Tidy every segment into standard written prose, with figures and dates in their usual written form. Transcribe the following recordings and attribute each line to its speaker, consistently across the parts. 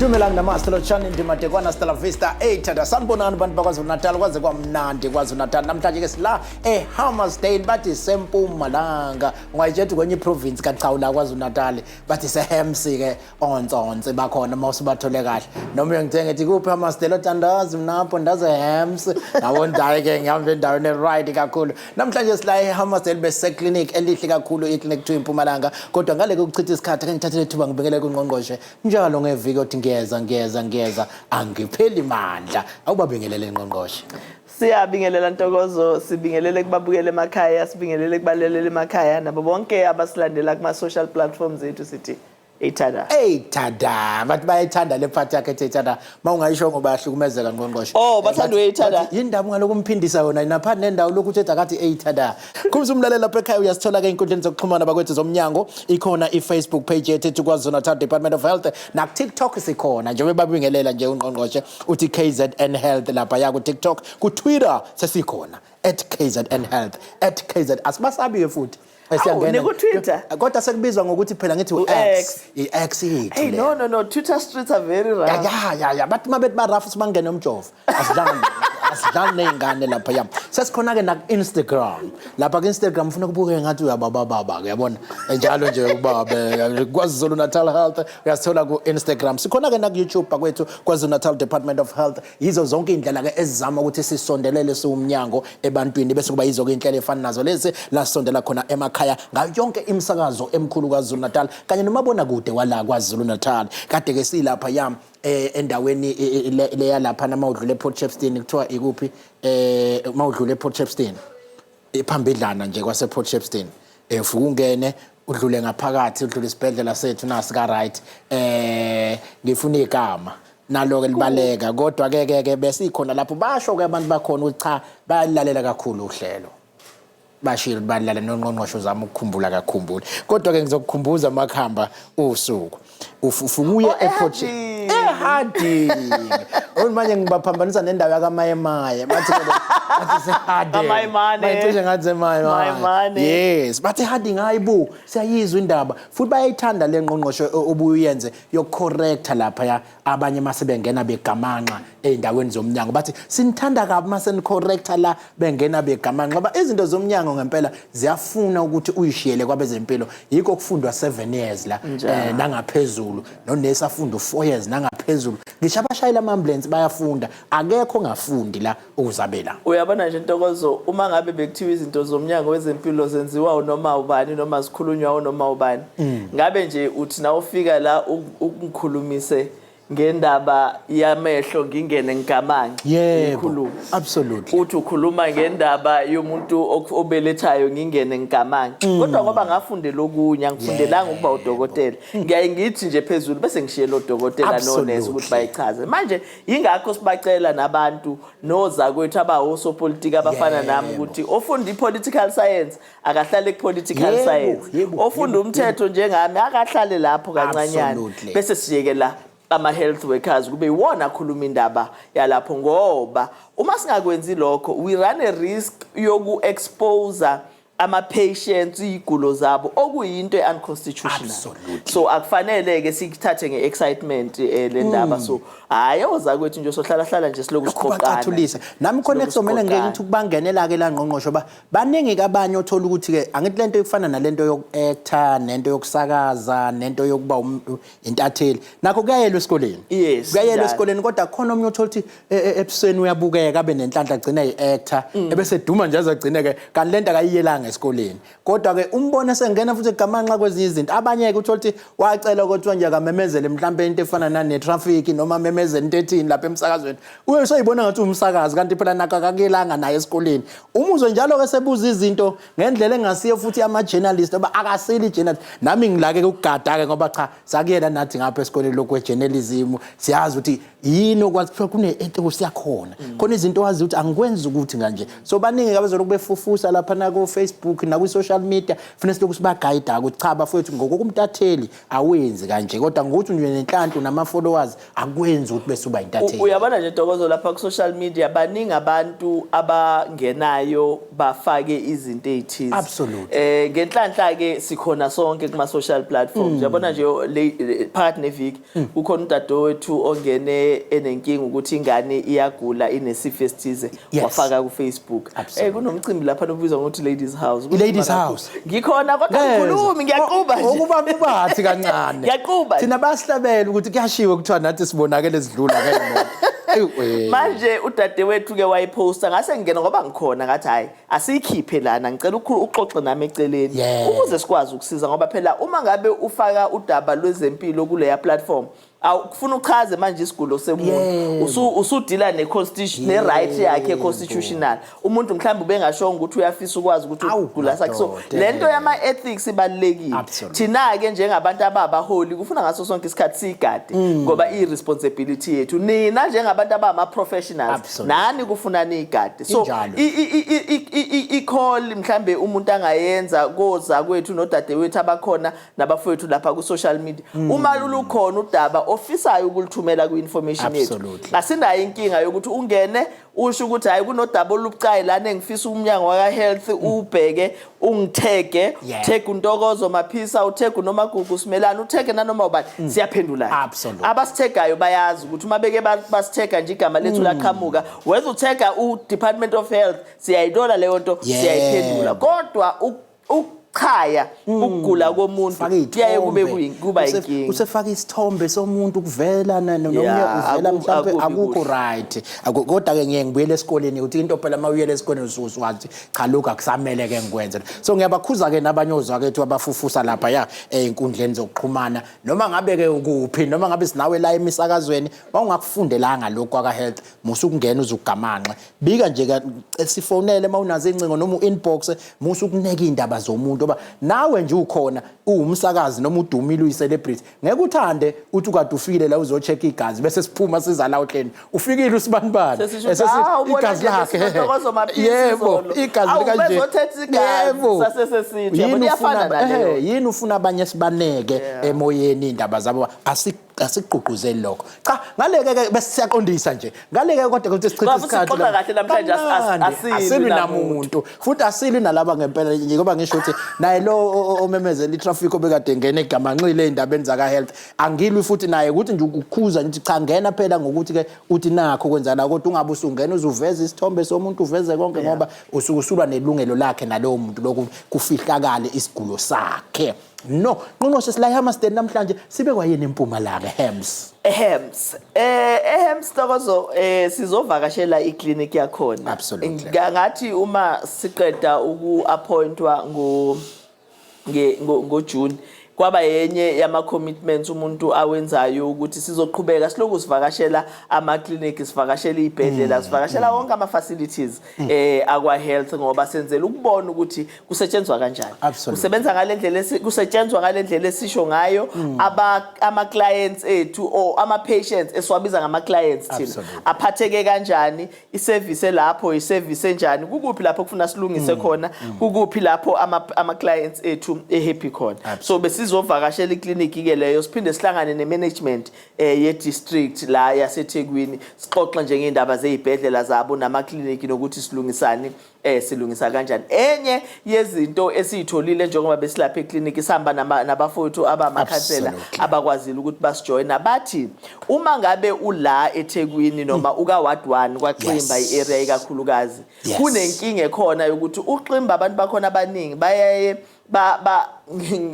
Speaker 1: Dumelang, namaste, lotshani, ndimadekwana, hasta la vista, eyithanda. Sanibonani bantu baKwaZulu Natal, kwaze kwamnandi KwaZulu Natal. Namhlanje ke sila eHammarsdale, bathi sempumalanga. Ungayitshethi kwenye iprovince kaChawula KwaZulu Natal, bathi seHems ke ontsonse bakhona uma usubathole kahle. Noma uyangithenga ethi kuphi Hammarsdale, otandazi mnapho ndaze Hems. Ngabona hayi ke ngihamba endaweni right kakhulu. Namhlanje sila eHammarsdale bese clinic elihle kakhulu, iClinic 2 eMpumalanga. Kodwa ngale kokuchitha isikhathi, ake ngithathele ithuba ngibingelele kungqongqoshe. Njalo ngeviki othi ngiyeza, ngiyeza, ngiyeza, angipheli mandla. Awubabingelele, ngqongqoshe.
Speaker 2: Siyabingelela Ntokozo, sibingelele kubabukela emakhaya, sibingelele kubalaleli emakhaya nabo bonke abasilandela kuma social platforms ethu, sithi ithada.
Speaker 1: Hey tada, bathi bayayithanda le part yakhe ethi tada. Mawungayisho ngoba bayahlukumezeka, ngqongqoshe.
Speaker 2: Oh, bathanda uyi-tada?
Speaker 1: Bathi, yindaba ungalokhu umphindisa yona naphana nendawo lokhu uthi akathi hey tada. Khumza umlaleli lapha ekhaya, uyasithola ke enkundleni zokuxhumana bakwethu zomnyango. Ikhona i-Facebook page yethu ethi KwaZulu Natal Department of Health. Na TikTok sikhona njengoba babingelela nje ungqongqoshe uthi KZN Health lapha ya ku TikTok, ku Twitter sesikhona @KZNHealth @KZ asibasabi ke futhi. Esiyangena.
Speaker 2: Niku-Twitter?
Speaker 1: Kodwa sekubizwa ngokuthi phela ngithi u-X.
Speaker 2: U-X.
Speaker 1: I-X yethu.
Speaker 2: Hey,
Speaker 1: le.
Speaker 2: No, no, no, Twitter streets are very rough.
Speaker 1: Ya, bathi uma bethi ba-rough, sibangene umjovo. Asidlali, asidlali ney'ngane lapha ya. Sesikhona ke naku-Instagram. Lapha ku-Instagram ufuna kubuke ngathi uyababababa, uyabona? Njalo nje ubabe KwaZulu Natal Health uyasithola ku-Instagram. Sikhona ke naku-YouTube bakwethu, KwaZulu Natal Department of Health. Yizo zonke iy'ndlela ke ezizama ukuthi sisondelele siwumnyango ebantwini, bese kuba yizo ke inhlelo efana nazo lezi la sisondela khona emakhaya ngayo yonke imisakazo emkhulu KwaZulu Natal kanye nomabonakude wala KwaZulu Natal. Kade ke silapha ya endaweni leya lapha nama udlule ePort Shepstone, kuthiwa ikuphi mawudlule ePort Shepstone, iphambidlana nje kwase Port Shepstone, ufike ungene udlule ngaphakathi, udlule isibhedlela sethu nasi ka right, ngifuna igama nalo ke libaleka, kodwa ke ke ke besikhona lapho. Basho ke abantu bakhona ukuthi cha, bayalalela kakhulu uhlelo. Bashilo ukuthi balala nongqongqoshe, uzama ukukhumbula kakhumbuli, kodwa ke ngizokukhumbuza makuhamba usuku. Ufuke uye
Speaker 2: Oh,
Speaker 1: ePort
Speaker 2: eHarding.
Speaker 1: eHarding. Oh, manje ngibaphambanisa nendawo yakaMayemaye, bathi bathi seHarding.
Speaker 2: KaMayemane.
Speaker 1: Bayicishe ngathi seMayemane.
Speaker 2: Mayemane.
Speaker 1: Yes, bathi Harding, hayi bo, siyayizwa indaba futhi bayayithanda le ngqongqoshe obuyenze yokucorrecta lapha ya abanye mase bengena begamanxa ey'ndaweni zomnyango. Bathi sinithanda kabi mase nicorrecta la bengena begamanxa, ngoba izinto zomnyango ngempela ziyafuna ukuthi uyishiyele kwabezempilo. Yikho kufundwa 7 years la nangaphezulu, nonesi afunda u4 years nangaphezulu, ngisho abashayela ama-ambulance bayafunda. Akekho ongafundi la ukuzabela.
Speaker 2: Uyabona nje Ntokozo, uma ngabe bekuthiwa izinto zomnyango wezempilo zenziwa noma ubani noma zikhulunywa noma ubani, ngabe nje uthi na ufika la ukungikhulumise ngendaba yamehlo, ngingene ngigamanxe ngikhulume. Uthi ukhuluma ngendaba yomuntu obelethayo, ngingene ngigamanxe. Kodwa ngoba ngafundela okunye, angifundelanga ukuba udokotela, ngiyaye ngithi nje phezulu bese ngishiye lo dokotela nonesi ukuthi bayichaze. Manje yingakho sibacela nabantu nozakwethu abawosopolitiki abafana nami ukuthi ofunda i-political science akahlale ku-political science, ofunda umthetho njengami akahlale lapho kancanyana, bese siyekela ama-health workers kube iwona akhuluma indaba yalapho, ngoba uma singakwenzi lokho we run a risk yoku-expose ama-patients iy'gulo zabo, okuyinto e-unconstitutional. So akufanele-ke sikuthathe nge-excitement le ndaba. So hhayi, ozakwethu nje sohlala hlala nje siloku siqoqana.
Speaker 1: Kubacathulisa nami khona.
Speaker 2: Siloku
Speaker 1: Kuzomele ngike
Speaker 2: siqoqana.
Speaker 1: ngithi ukubangenela-ke la, ngqongqosho, ba baningi-ke abanye othola ukuthi-ke angithi lento ekufana nalento yoku-actor nento yokusakaza nento yokuba intatheli nakho kuyayelwa esikoleni. Kuyayelwa esikoleni, kodwa khona omunye othola ukuthi ebusweni uyabukeka, abe nenhlanhla, agcine eyi-actor, ebese duma nje aze agcine-ke, kanti lento akayiyelanga esikoleni. Kodwa-ke umbone esengena futhi egamanxa kwezinye izinto. Abanye-ke uthola ukuthi wacela kuthiwa nje akamemezele mhlampe into efana nane-traffic noma amemezele into ethini lapha emsakazweni, uye useyibona ngathi umsakazi, kanti phela nakho akakuyelanga naye esikoleni. Umuzwe njalo-ke sebuza izinto ngendlela engasiyo futhi ama-journalist, ngoba akasile i-journalist. Nami ngilake ukugada-ke, ngoba cha, sakuyela nathi ngapha esikoleni lokhu kwe-journalism, siyazi ukuthi yini okwazi kuthiwa kune-ethics yakhona, khona izinto wazi ukuthi angikwenzi ukuthi kanje. So baningi abazolokhu befufusa lapha naku-Facebook. Facebook nakwi-social media. Funa silokhu sibagayida ukuthi cha bafowethu, ngokokumtatheli awenzi kanje, kodwa ngokuthi nje nenhlanhla nama-followers akwenzi ukuthi bese uba intatheli.
Speaker 2: Uyabona nje, Ntokozo, lapha ku-social media baningi abantu abangenayo bafake izinto ey'thize. Ngenhlanhla ke sikhona sonke kuma social platforms. Uyabona nje, phakathi neviki kukhona udadewethu ongene enenkinga ukuthi ingane iyagula, inesifo esithize, wafaka ku Facebook. Kunomcimbi lapha obizwa ngokuthi Ladies House.
Speaker 1: I-Ladies House.
Speaker 2: Ngikhona kodwa ngikhulumi, ngiyaquba nje.
Speaker 1: Okuba kubathi kancane.
Speaker 2: Ngiyaquba nje.
Speaker 1: Thina basihlabela ukuthi kuyashiwo, kuthiwa nathi sibonakele sidlula ngemoto. Eyi,
Speaker 2: Manje udadewethu ke wayiposta, ngase ngingena ngoba ngikhona, ngathi hayi, asiyikhiphe lana, ngicela uxoxe nami eceleni ukuze sikwazi ukusiza, ngoba phela uma ngabe ufaka udaba lwezempilo kuleya platform, awukufuna uchaze manje isigulo semuntu. Usudila ne-constitution, ne-right yakhe constitutional. Umuntu mhlawumbe ubengashongo ukuthi uyafisa ukwazi ukuthi
Speaker 1: Awu,
Speaker 2: ugula sakhe. So
Speaker 1: madoda.
Speaker 2: lento yama-ethics ibalulekile. Thina-ke njengabantu ababaholi kufuna ngaso sonke isikhathi siyigade, ngoba i-responsibility yethu. Nina njengabantu abama-professionals, nani kufuna niyigade. So
Speaker 1: Injalo.
Speaker 2: i-call mhlambe umuntu angayenza koza kwethu nodadewethu abakhona nabafowethu lapha ku-social media, uma lukhona udaba ofisayo ukulithumela kwi-information yethu, asinayo inkinga yokuthi ungene usho ukuthi hayi, kunodaba olubucayi lana engifisa umnyango waka-health ubheke, ungithege, tag uNtokozo Maphisa, uthege uNomagugu Simelane, uthege nanoma ubani, siyaphendula. Abasithegayo bayazi ukuthi uma beke basithega nje, igama lethu laqhamuka, whether uthega u-Department of Health, siyayithola leyo nto, siyayiphendula. Kodwa ukuchaya ukugula komuntu
Speaker 1: Faka
Speaker 2: kuyaye kube
Speaker 1: iy'thombe.
Speaker 2: kuba inkinga.
Speaker 1: Usefaka isithombe somuntu kuvela nomunye uvela mhlawumbe
Speaker 2: Akubi
Speaker 1: akukho
Speaker 2: kuhle.
Speaker 1: right. Kodwa-ke ngiye ngibuyele esikoleni ukuthi into phela uma uyele esikoleni usuwazi cha, lokhu akusamele ke ngikwenze. So ngiyabakhuza-ke nabanye ozwakethu abafufusa lapha ya ey'nkundleni zokuxhumana, noma ngabe-ke ukuphi, noma ngabe sinawe la emisakazweni, uma ungakufundelanga lokhu kwaka-health, musa ukungena uze ugamanxe. Bika nje, sifonele uma unazo iy'ncingo noma u-inbox. Musa ukuneka iy'ndaba zomuntu, ngoba nawe nje ukhona uwumsakazi noma udumile, uyi-celebrity, ngeke uthande uthi ukade ufikile la uzo-check igazi, bese siphuma siza la ohleni ufikile usibanibani.
Speaker 2: Sesisho ukuthi, "Ah, ubona
Speaker 1: Igazi
Speaker 2: nje
Speaker 1: lakhe.
Speaker 2: besinoNtokozo Maphisa izolo.
Speaker 1: Igazi
Speaker 2: Awu,
Speaker 1: likanje.
Speaker 2: bezothetha igazi, sasesesithi,
Speaker 1: Yini
Speaker 2: yabona, iyafana naleyo.
Speaker 1: Yini ufuna abanye sibaneke emoyeni iy'ndaba zabo? Asigqugquzeli lokho, cha. Ngaleke ke bese siyaqondisa nje ngaleke, kodwa ukuthi sichithe
Speaker 2: Baba,
Speaker 1: isikhathi
Speaker 2: sixoxa
Speaker 1: la.
Speaker 2: kahle namhlanje,
Speaker 1: Kamnandi.
Speaker 2: asilwi
Speaker 1: Asilwi
Speaker 2: namuntu.
Speaker 1: namuntu, futhi asilwi nalaba ngempela, njengoba ngisho ukuthi naye lo omemezela i-traffic obekade ngena egamanxile ey'ndabeni zaka-health, angilwi futhi naye, ukuthi nje ukukhuza nje ukuthi cha, ngena phela ngokuthi-ke uthi nakho kwenzakala, kodwa ungabe usungena uze uveze isithombe somuntu, uveze konke, ngoba usuke usulwa nelungelo lakhe nalowo muntu lokhu kufihlakale isigulo sakhe. No Ngqongqoshe, sila eHammarsdale namhlanje, sibe kwayini eMpumalanga, Hems?
Speaker 2: Ehems. EHems, Ntokozo, sizovakashela iclinic yakhona. Ngathi uma siqeda uku-appointwa ngo June, kwaba yenye yama commitments umuntu awenzayo ukuthi sizoqhubeka siloku sivakashela ama clinic, sivakashela izibhedlela, sivakashela wonke ama facilities akwa health, ngoba senzela ukubona ukuthi kusetshenzwa kanjani. Kusebenza ngalendlela kusetshenzwa ngalendlela esisho ngayo, aba ama clients ethu or ama patients esiwabiza ngama clients thina aphatheke kanjani, iservice elapho iservice enjani, kukuphi lapho kufuna silungise khona, kukuphi lapho ama clients ethu ehappy khona. So besizovakashela iclinic ke leyo, siphinde sihlangane ne-management ye district la yaseThekwini, sixoxe nje ngeindaba zezibhedlela zabo nama clinic nokuthi silungisani, silungisa kanjani. Enye yezinto esiyitholile njengoba besilapha eclinic sihamba nabafowethu abamakhansela abakwazile ukuthi basijoyina, bathi uma ngabe ula eThekwini noma uka ward 1 kwaXimba, i-area ikakhulukazi, kunenkinga ekhona yokuthi uXimba abantu bakhona abaningi bayaye ba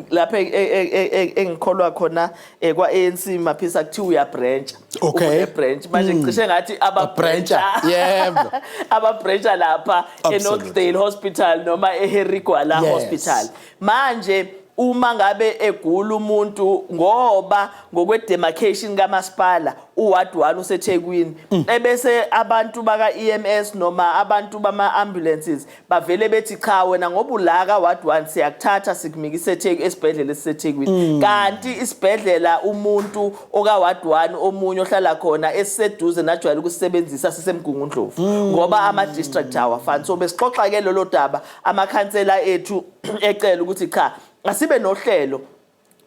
Speaker 2: lapha engikholwa khona, kwa ANC, Maphisa, kuthiwa uyabrancha. Une branch manje, cishe ngathi
Speaker 1: Abrancha, yebo.
Speaker 2: Ababrancha lapha eNorthdale Hospital noma eHarry Gwala Hospital manje. Uma ngabe egula umuntu, ngoba ngokwe-demarcation kamasipala uward 1 useThekwini, ebese abantu baka-EMS noma abantu bama-ambulances bavele bethi, "Cha wena, ngoba ula ka-ward 1, siyakuthatha sikumikise esibhedlela esiseThekwini," kanti isibhedlela umuntu oka-ward 1 omunye ohlala khona esiseduze najwayele ukusisebenzisa siseMgungundlovu, ngoba ama-district awafani. So besixoxa-ke lolo daba, amakhansela ethu ecela ukuthi cha, asibe nohlelo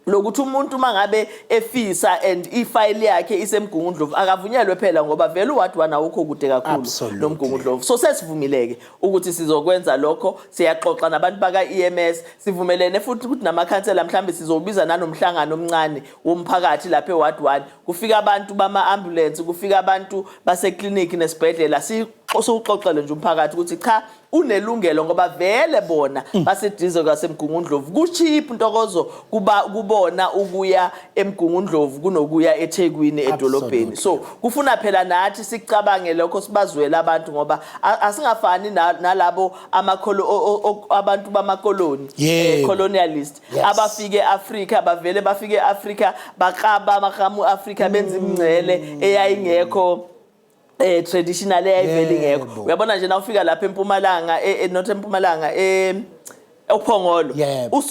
Speaker 2: lokuthi umuntu mangabe efisa and ifayili yakhe iseMgungundlovu, akavunyelwe phela, ngoba vele uward 1 awukho kude kakhulu noMgungundlovu. So sesivumileke ukuthi sizokwenza lokho. Siyaxoxa nabantu baka EMS, sivumelene futhi ukuthi namakhansela mhlambe sizobiza nanomhlangano omncane womphakathi lapha eward 1, kufika abantu bama ambulance, kufika abantu base clinic nesibhedlela, siwuxoxele nje umphakathi ukuthi cha, unelungelo, ngoba vele bona baseduze kwaseMgungundlovu. Ku-cheap, Ntokozo, kuba kubona ukuya eMgungundlovu kunokuya eThekwini edolobheni. So kufuna phela nathi sicabange lokho, sibazwele abantu, ngoba asingafani nalabo abantu bamakoloni, colonialist, abafike eAfrika, bavele bafike eAfrika, baklaba amakamu Afrika, benza imingcele eyayingekho traditional, eyayivele ingekho. Uyabona nje, nawufika lapha eMpumalanga, not eMpumalanga, oPhongolo,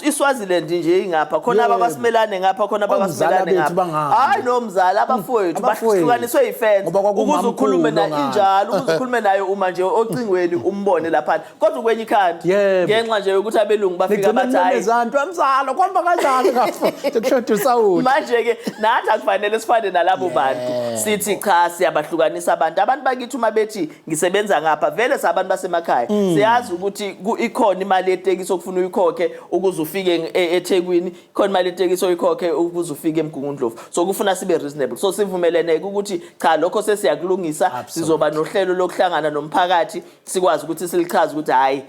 Speaker 2: iSwaziland nje ingapha khona, abakwaSimelane ngapha khona,
Speaker 1: Omzala
Speaker 2: abakwaSimelane
Speaker 1: bethu
Speaker 2: ngapha.
Speaker 1: bangapha.
Speaker 2: Hayi, nomzala, abafowethu
Speaker 1: Abafowethu.
Speaker 2: bahlukaniswe ifence
Speaker 1: Ngoba kwakuwumamkhulu
Speaker 2: ukuze ukhulume na
Speaker 1: ngapha.
Speaker 2: Injalo, ukuze ukhulume naye uma nje ocingweni umbone lapha, kodwa kwenye i-country, ngenxa nje yokuthi abelungu bafika
Speaker 1: Nigcina
Speaker 2: bathi hayi.
Speaker 1: nimemezanto, "Mzalo, kwamba kanjani ngapho?" Sekushoda usawuti.
Speaker 2: Manje ke nathi akufanele sifane nalabo bantu, sithi cha, siyabahlukanisa abantu. Abantu bakithi uma bethi ngisebenza ngapha, vele sabantu basemakhaya, siyazi ukuthi ikhona imali yetekisi okufuna uyikhokhe ukuze ufike eThekwini, ikhona imali yetekisi oyikhokhe ukuze ufike eMgungundlovu. So kufuna sibe reasonable. So sivumelene ukuthi cha, lokho sesiyakulungisa. Sizoba nohlelo lokuhlangana nomphakathi, sikwazi ukuthi silichaze ukuthi hayi,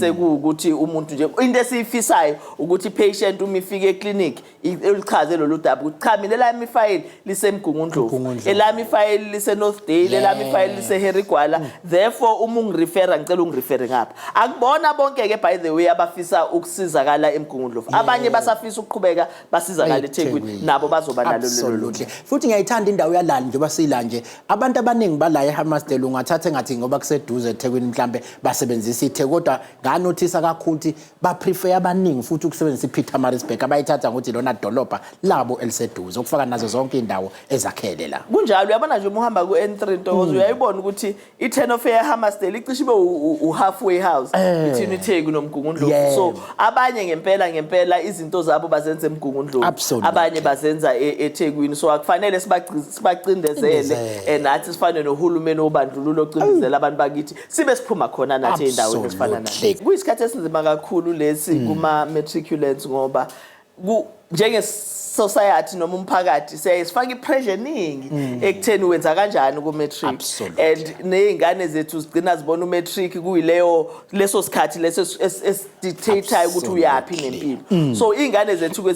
Speaker 2: sekuwukuthi umuntu nje, into esiyifisayo ukuthi patient uma ifike eclinic ulichaze lolu daba ukuthi cha, mina elami ifayili liseMgungundlovu,
Speaker 1: Mgungundlovu.
Speaker 2: elami ifayili lise-Northdale, elami ifayili lise-Harry Gwala, therefore uma ungirefera, ngicela ungirefere ngapha. Akubona bonke-ke, by the way, abafisa ukusizakala eMgungundlovu. Abanye basafisa ukuqhubeka basizakala eThekwini.
Speaker 1: eThekwini.
Speaker 2: Nabo bazoba nalo lelo lungelo.
Speaker 1: Absolutely. Futhi ngiyayithanda indawo yalala njengoba sila nje. Abantu abaningi bala eHammarsdale, ungathatha engathi ngoba kuseduze eThekwini mhlambe basebenzisa iTheku, kodwa nganothisa kakhulu ukuthi ba-prefer abaningi futhi ukusebenzisa iPietermaritzburg, abayithatha ngokuthi lona dolobha labo eliseduze, okufaka nazo zonke indawo ezakhele la.
Speaker 2: Kunjalo. Uyabona nje, uma uhamba ku-N3, Ntokozo, uyayibona ukuthi i-turn off eHammarsdale icishe ibe u-halfway house between iTheku noMgungundlovu. So abanye ngempela ngempela izinto zabo bazenza eMgungundlovu, abanye bazenza eThekwini. So akufanele sibacindezele.
Speaker 1: Cindezele.
Speaker 2: Nathi sifane nohulumeni wobandlululo ocindezela abantu bakithi, sibe siphuma khona nathi ey'ndaweni ezifana nathi. Kuyisikhathi esinzima kakhulu lesi kuma-matriculants, ngoba njenge-society noma umphakathi siyaye sifake i-pressure eningi ekutheni wenza kanjani ku-matric, and ney'ngane zethu zigcina zibona u-matric kuyileyo leso sikhathi leso esidictate-ayo ukuthi uyaphi nempilo. So iy'ngane zethu-ke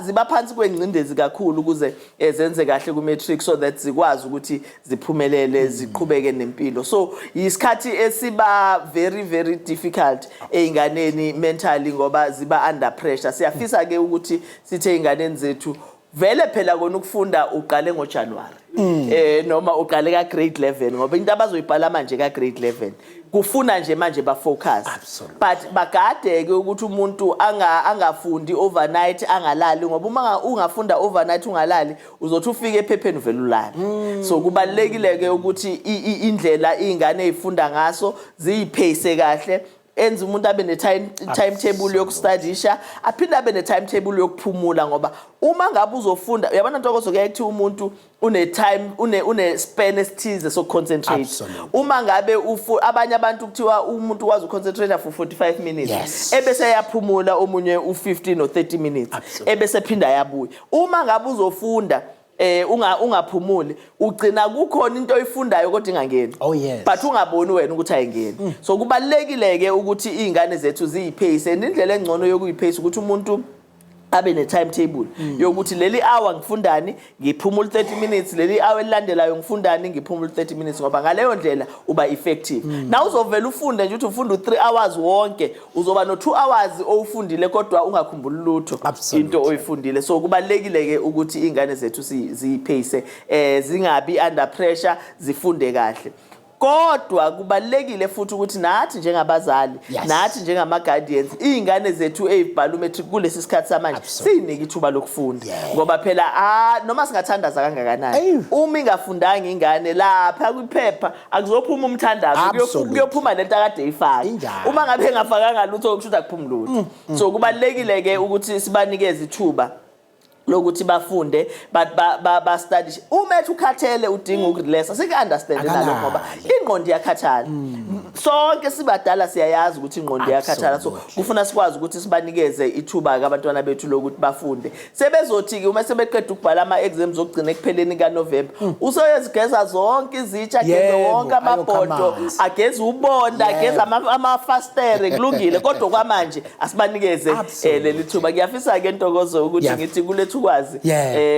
Speaker 2: ziba phansi kwengcindezi kakhulu ukuze zenze kahle ku-matric, so that zikwazi ukuthi ziphumelele, ziqhubeke nempilo. So yisikhathi esiba very very difficult ey'nganeni mentally, ngoba ziba under pressure. Siyafisa ke ukuthi sithe ey'nganeni zethu, vele phela kona ukufunda uqale ngoJanuary noma uqale ka grade 11, ngoba into abazoyibhala manje ka grade 11 kufuna nje manje ba focus. But bagade ke ukuthi umuntu angafundi overnight, angalali, ngoba uma ungafunda overnight ungalali, uzothi ufike ephepheni uvela ulale. So kubalekile ke ukuthi indlela izingane ezifunda ngaso ziyipace kahle, enza umuntu abe ne-time timetable yokustadisha, aphinde abe ne-timetable yokuphumula, ngoba uma ngabe uzofunda, uyabona Ntokozo, kuyaye kuthiwa umuntu une-time, une span esithize sokuconcentrate. Uma ngabe abanye abantu kuthiwa umuntu ukwazi uconcentrate for 45 minutes, ebese eyaphumula omunye u-15 or 30 minutes, ebese phinda yabuya. Uma ngabe uzofunda ungaphumuli, ugcina kukhona into oyifundayo kodwa ingangeni, but ungaboni wena ukuthi ayingeni. So kubalekile ke ukuthi izingane zethu ziyipace, and indlela engcono yokuyipace ukuthi umuntu Abe ne-timetable yokuthi leli hour ngifundani, ngiphumula 30 minutes, leli hour elilandelayo ngifundani, ngiphumula 30 minutes, ngoba ngaleyo ndlela uba effective. Na uzovela ufunde nje, uthi ufunda u-3 hours wonke, uzoba no-2 hours owufundile kodwa ungakhumbuli lutho into oyifundile. So kubalulekile ke ukuthi iy'ngane zethu ziyipheyise, zingabi under pressure, zifunde kahle. Kodwa kubalulekile futhi ukuthi nathi njengabazali, nathi njengama-guardians, iy'ngane zethu ey'bhala umatric kulesi sikhathi samanje, siyinike ithuba lokufunda, ngoba phela, ah, noma singathandaza kangakanani, uma ingafundanga ingane, lapha kwiphepha akuzophuma umthandazo, kuyophuma lento akade eyifaka. Uma ngabe engafakanga lutho, kusho ukuthi akuphumi lutho. So kubalulekile ke ukuthi sibanikeze ithuba lokuthi bafunde, ba study. Uma ethi ukhathele, udinga ukurelaxa, siku-understand nalokho, ngoba ingqondo iyakhathala. Sonke sibadala siyayazi ukuthi ingqondo iyakhathala. So kufuna sikwazi ukuthi sibanikeze ithuba-ke abantwana bethu lokuthi bafunde. Sebezothi-ke uma sebeqeda ukubhala ama-exams okugcina ekupheleni kaNovemba, usoyezigeza zonke izitsha, ageze wonke amabhodo,
Speaker 1: Ayokha amanzi.
Speaker 2: Ageze ubonda, ageze amafastere, kulungile. Kodwa kwamanje asibanikeze leli thuba. Ngiyafisa-ke, Ntokozo, ukuthi ngithi kuletha ukwazi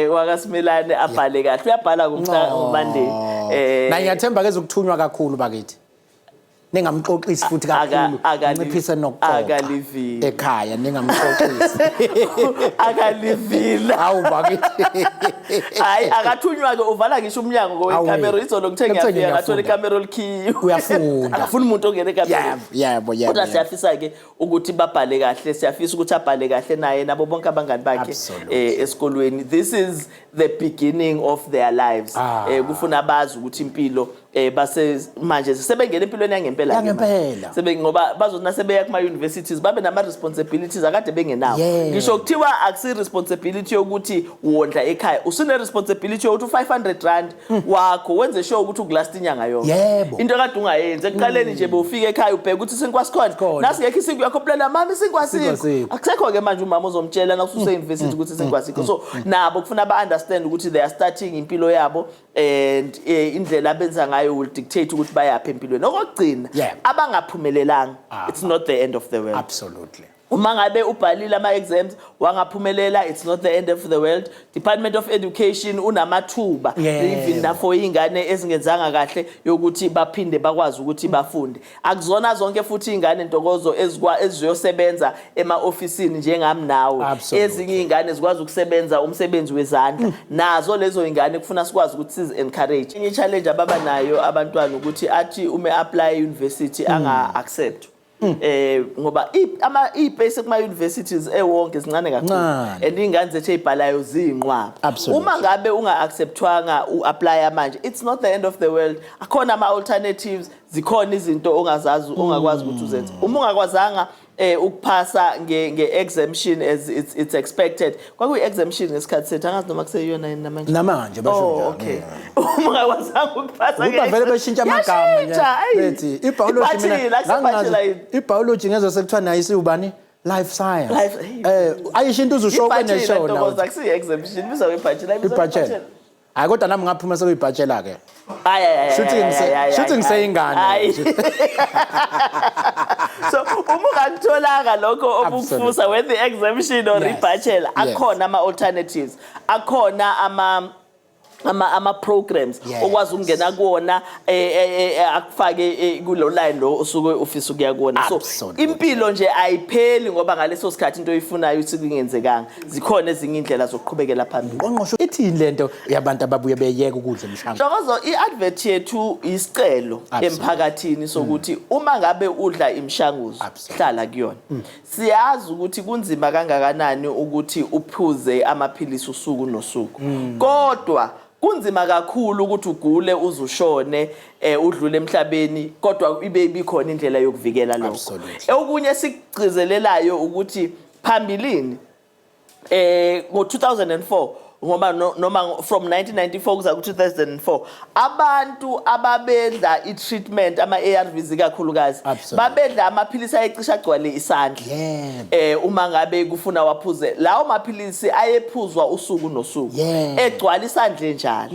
Speaker 2: wakaSimelane abhale kahle. Uyabhala ngomhla Monday.
Speaker 1: Na ngiyathemba ke zokuthunywa kakhulu bakithi. Ningamxoxisi futhi kakhulu. Nciphise nokuxoxa.
Speaker 2: Akalivile.
Speaker 1: Ekhaya ningamxoxisi.
Speaker 2: Akalivile.
Speaker 1: Hawu bakithi.
Speaker 2: Hayi, akathunywa-ke, uvala ngisho umnyango
Speaker 1: Awu,
Speaker 2: wekamero. Izolo ngithe
Speaker 1: Ngithe
Speaker 2: ngiyafika ngathola
Speaker 1: ngiyafunda.
Speaker 2: ikamero likhiyiwe.
Speaker 1: Uyafunda.
Speaker 2: Akafuni umuntu ongena ekamerweni.
Speaker 1: Yebo.
Speaker 2: Kodwa siyafisa-ke ukuthi babhale kahle, siyafisa ukuthi abhale kahle naye nabo bonke abangani bakhe esikolweni. This is the beginning of their lives. Kufuna bazi ukuthi impilo, base manje sebengena empilweni yangempela ke manje.
Speaker 1: Yangempela.
Speaker 2: Sebe ngoba bazothi nasebeya kuma universities babe nama responsibilities akade bengenawo. Ngisho kuthiwa akusi responsibility yokuthi wondla ekhaya, usune responsibility yokuthi u500 rand wakho wenze sure ukuthi ukulast inyanga yonke. Into ekade ungayenzi ekuqaleni nje, bowufika ekhaya ubheka ukuthi isinkwa sikhona.
Speaker 1: Sikhona.
Speaker 2: Nasingekho isinkwa, uyacomplaina, "Mama, isinkwa
Speaker 1: Isinkwa
Speaker 2: sikho."
Speaker 1: asikho.
Speaker 2: Akusekho ke manje umama ozomtshela nasuse university ukuthi isinkwa sikho. So nabo kufuna ba understand ukuthi they are starting impilo yabo and indlela abenza ngayo will dictate ukuthi bayaphi empilweni. Okugcina, abangaphumelelanga, it's not the end of the world. Uma ngabe ubhalile ama-exams wangaphumelela, it's not the end of the world. Department of Education unamathuba, even nafo iy'ngane ezingenzanga kahle, yokuthi baphinde bakwazi ukuthi bafunde. Akuzona zonke futhi iy'ngane, Ntokozo, eziyosebenza ema-ofisini njengami nawe. Ezinye iy'ngane zikwazi ukusebenza umsebenzi wezandla. Nazo lezo y'ngane kufuna sikwazi ukuthi sizi-encourage. Enye i-challenge ababa nayo abantwana ukuthi athi uma apply e-university anga-accept, ngoba ama izipace kuma universities ewonke zincane kakhulu
Speaker 1: Ncane.
Speaker 2: and ingane zethu ezibhalayo ziyinqwaba. Uma ngabe unga acceptwanga u-apply manje, it's not the end of the world. Akhona ama alternatives, zikhona izinto ongazazi, ongakwazi ukuthi uzenze. Uma ungakwazanga ukuphasa nge exemption as it's expected, kwakuyi exemption ngesikhathi sethu, angazi noma kuseyiyona yini namanje.
Speaker 1: Namanje basho
Speaker 2: Oh,
Speaker 1: njalo.
Speaker 2: okay, uma ungakwazanga ukuphasa
Speaker 1: Ukuba vele beshintsha amagama nje.
Speaker 2: Yashintsha, ayi.
Speaker 1: Bethi ibiology mina
Speaker 2: Ibachelor, akusebachelor yini?
Speaker 1: ibiology ngezwe sekuthiwa nayo isiwubani, life science. Ayisho into uzusho
Speaker 2: Ibachelor,
Speaker 1: kweneshow.
Speaker 2: Ntokozo, akusiyi exemption, ibizwa ngebachelor, ibizwa
Speaker 1: Ibachelor.
Speaker 2: ngebachelor.
Speaker 1: Hayi, kodwa nami ngaphuma sekuyibachelor ke.
Speaker 2: Hayi, hayi, hayi,
Speaker 1: Shuthi
Speaker 2: hayi, hayi, hayi,
Speaker 1: shuthi
Speaker 2: hayi,
Speaker 1: ngiseyingane.
Speaker 2: Hayi. So uma ungakutholanga lokho obukufusa, whether exemption or ibachelor, akhona ama alternatives, akhona ama programs okwazi ukungena kuwona, akufake kulo line lo osuke ufisa ukuya kuwona. So impilo nje ayipheli ngoba ngaleso sikhathi into oyifunayo uthi kungenzekanga. Zikhona ezinye indlela zokuqhubekela phambili.
Speaker 1: Ngqongqoshe, ithini lento yabantu ababuye beyeka ukudla imishanguzo?
Speaker 2: Ntokozo, i-advert yethu isicelo emphakathini sokuthi uma ngabe udla imishanguzo, hlala kuyona. Siyazi ukuthi kunzima kangakanani ukuthi uphuze amaphilisi usuku nosuku, kodwa kunzima kakhulu ukuthi ugule uzushone, udlule emhlabeni, kodwa ibe ibikhona indlela yokuvikela lokho. Okunye sikugcizelelayo ukuthi phambilini, ngo-2004, ngoba noma from 1994 kuza ku-2004, abantu ababedla i-treatment, ama-ARVs ikakhulukazi, babedla amaphilisi ayecishe agcwale isandla. Uma ngabe kufuna waphuze lawo maphilisi, ayephuzwa usuku nosuku, egcwala isandla enjalo.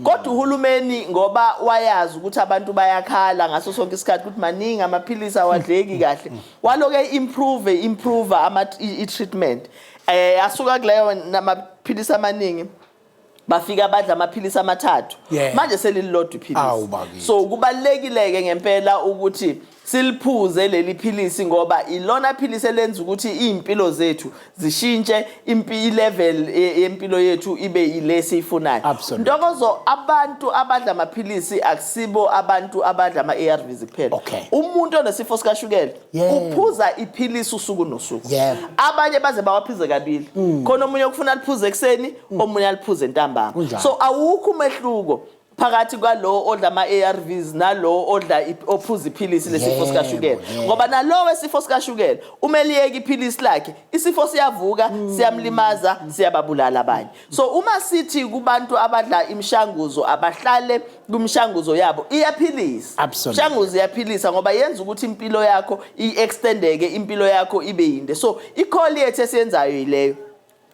Speaker 2: Kodwa uhulumeni, ngoba wayazi ukuthi abantu bayakhala ngaso sonke isikhathi ukuthi maningi amaphilisi, awadleki kahle, waloke improve ama i-treatment. Asuka kuleyo namaphilisi amaningi, bafika badla amaphilisi amathathu. Manje selililodwa
Speaker 1: Awu,
Speaker 2: iphilisi.
Speaker 1: Bakithi.
Speaker 2: So kubalulekile-ke ngempela ukuthi siliphuze leli philisi, ngoba ilona philisi elenza ukuthi iy'mpilo zethu zishintshe, i-level yempilo yethu ibe ile esiyifunayo. Ntokozo, abantu abadla amaphilisi akusibo abantu abadla ama-ARVs kuphela. Umuntu onesifo sikashukela uphuza iphilisi usuku nosuku. Abanye baze bawaphize kabili. Khona omunye okufuna aliphuze ekuseni, omunye aliphuze ntambama. So awukho umehluko phakathi kwalo odla ama-ARVs nalo odla ophuza iphilisi lesifo sikashukela, ngoba nalo wesifo sikashukela uma eliyeka iphilisi lakhe, isifo siyavuka, siyamlimaza, siyababulala abanye. So uma sithi kubantu abadla imishanguzo, abahlale kwimishanguzo yabo, iyaphilisa. Imishanguzo iyaphilisa ngoba yenza ukuthi impilo yakho i-extendeke, impilo yakho ibe yinde. So i-call yethu esiyenzayo yileyo.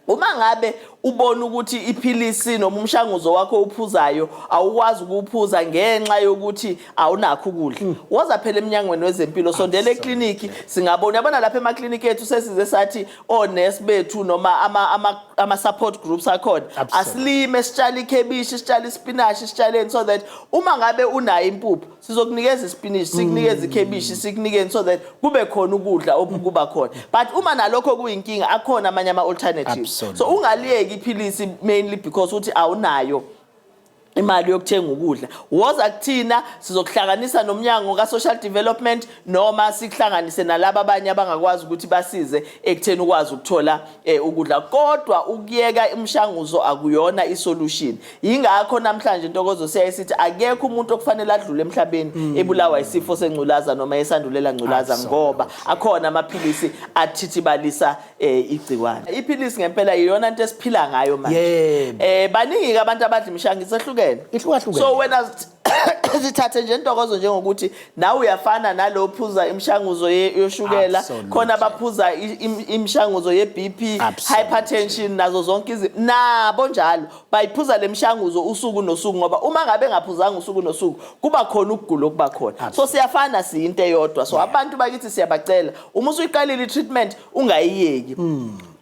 Speaker 2: Uma ngabe ubona ukuthi iphilisi noma umshanguzo wakho uphuzayo awukwazi ukuwuphuza ngenxa yokuthi awunakho ukudla, woza phela eminyangweni wezempilo, sondela ekliniki, singabona. Uyabona lapha emakliniki ethu sesize sathi onesi bethu noma ama support groups akhona, asilime, sitshale ikhebishi, sitshale ispinashi, sitshaleni, so that uma ngabe unayo impuphu sizokunikeza ispinashi, sikunikeza ikhebishi, sikunikeni, so that kube khona ukudla okuba khona. But uma nalokho kuyinkinga, akhona amanye ama-alternatives. So ungaliyeki iphilisi mainly because uthi awunayo imali yokuthenga ukudla. Woza kuthina, sizokuhlanganisa nomnyango ka-social development noma sikuhlanganise nalaba abanye abangakwazi ukuthi basize ekutheni ukwazi ukuthola ukudla. Kodwa ukuyeka imishanguzo akuyona isolution. Yingakho namhlanje, Ntokozo, siyaye sithi akekho umuntu okufanele adlule emhlabeni ebulawa isifo sengculaza noma esandulela ngculaza, ngoba akhona amaphilisi athithibalisa igciwane. Iphilisi ngempela iyona into esiphila ngayo manje. Baningi abantu abadla imishanguzo ehlukene.
Speaker 1: Ihlukahlukene.
Speaker 2: So wena sithathe nje, Ntokozo, njengokuthi nawe uyafana nalo phuza imishanguzo yoshukela, khona abaphuza imishanguzo ye-BP, hypertension, nazo zonke izinto, nabo njalo bayiphuza le mishanguzo usuku nosuku, ngoba uma ngabe engaphuzanga usuku nosuku kuba khona ukugula okuba khona. So siyafana, siyinto eyodwa. So abantu bakithi siyabacela, uma usuyiqalile i-treatment ungayiyeki,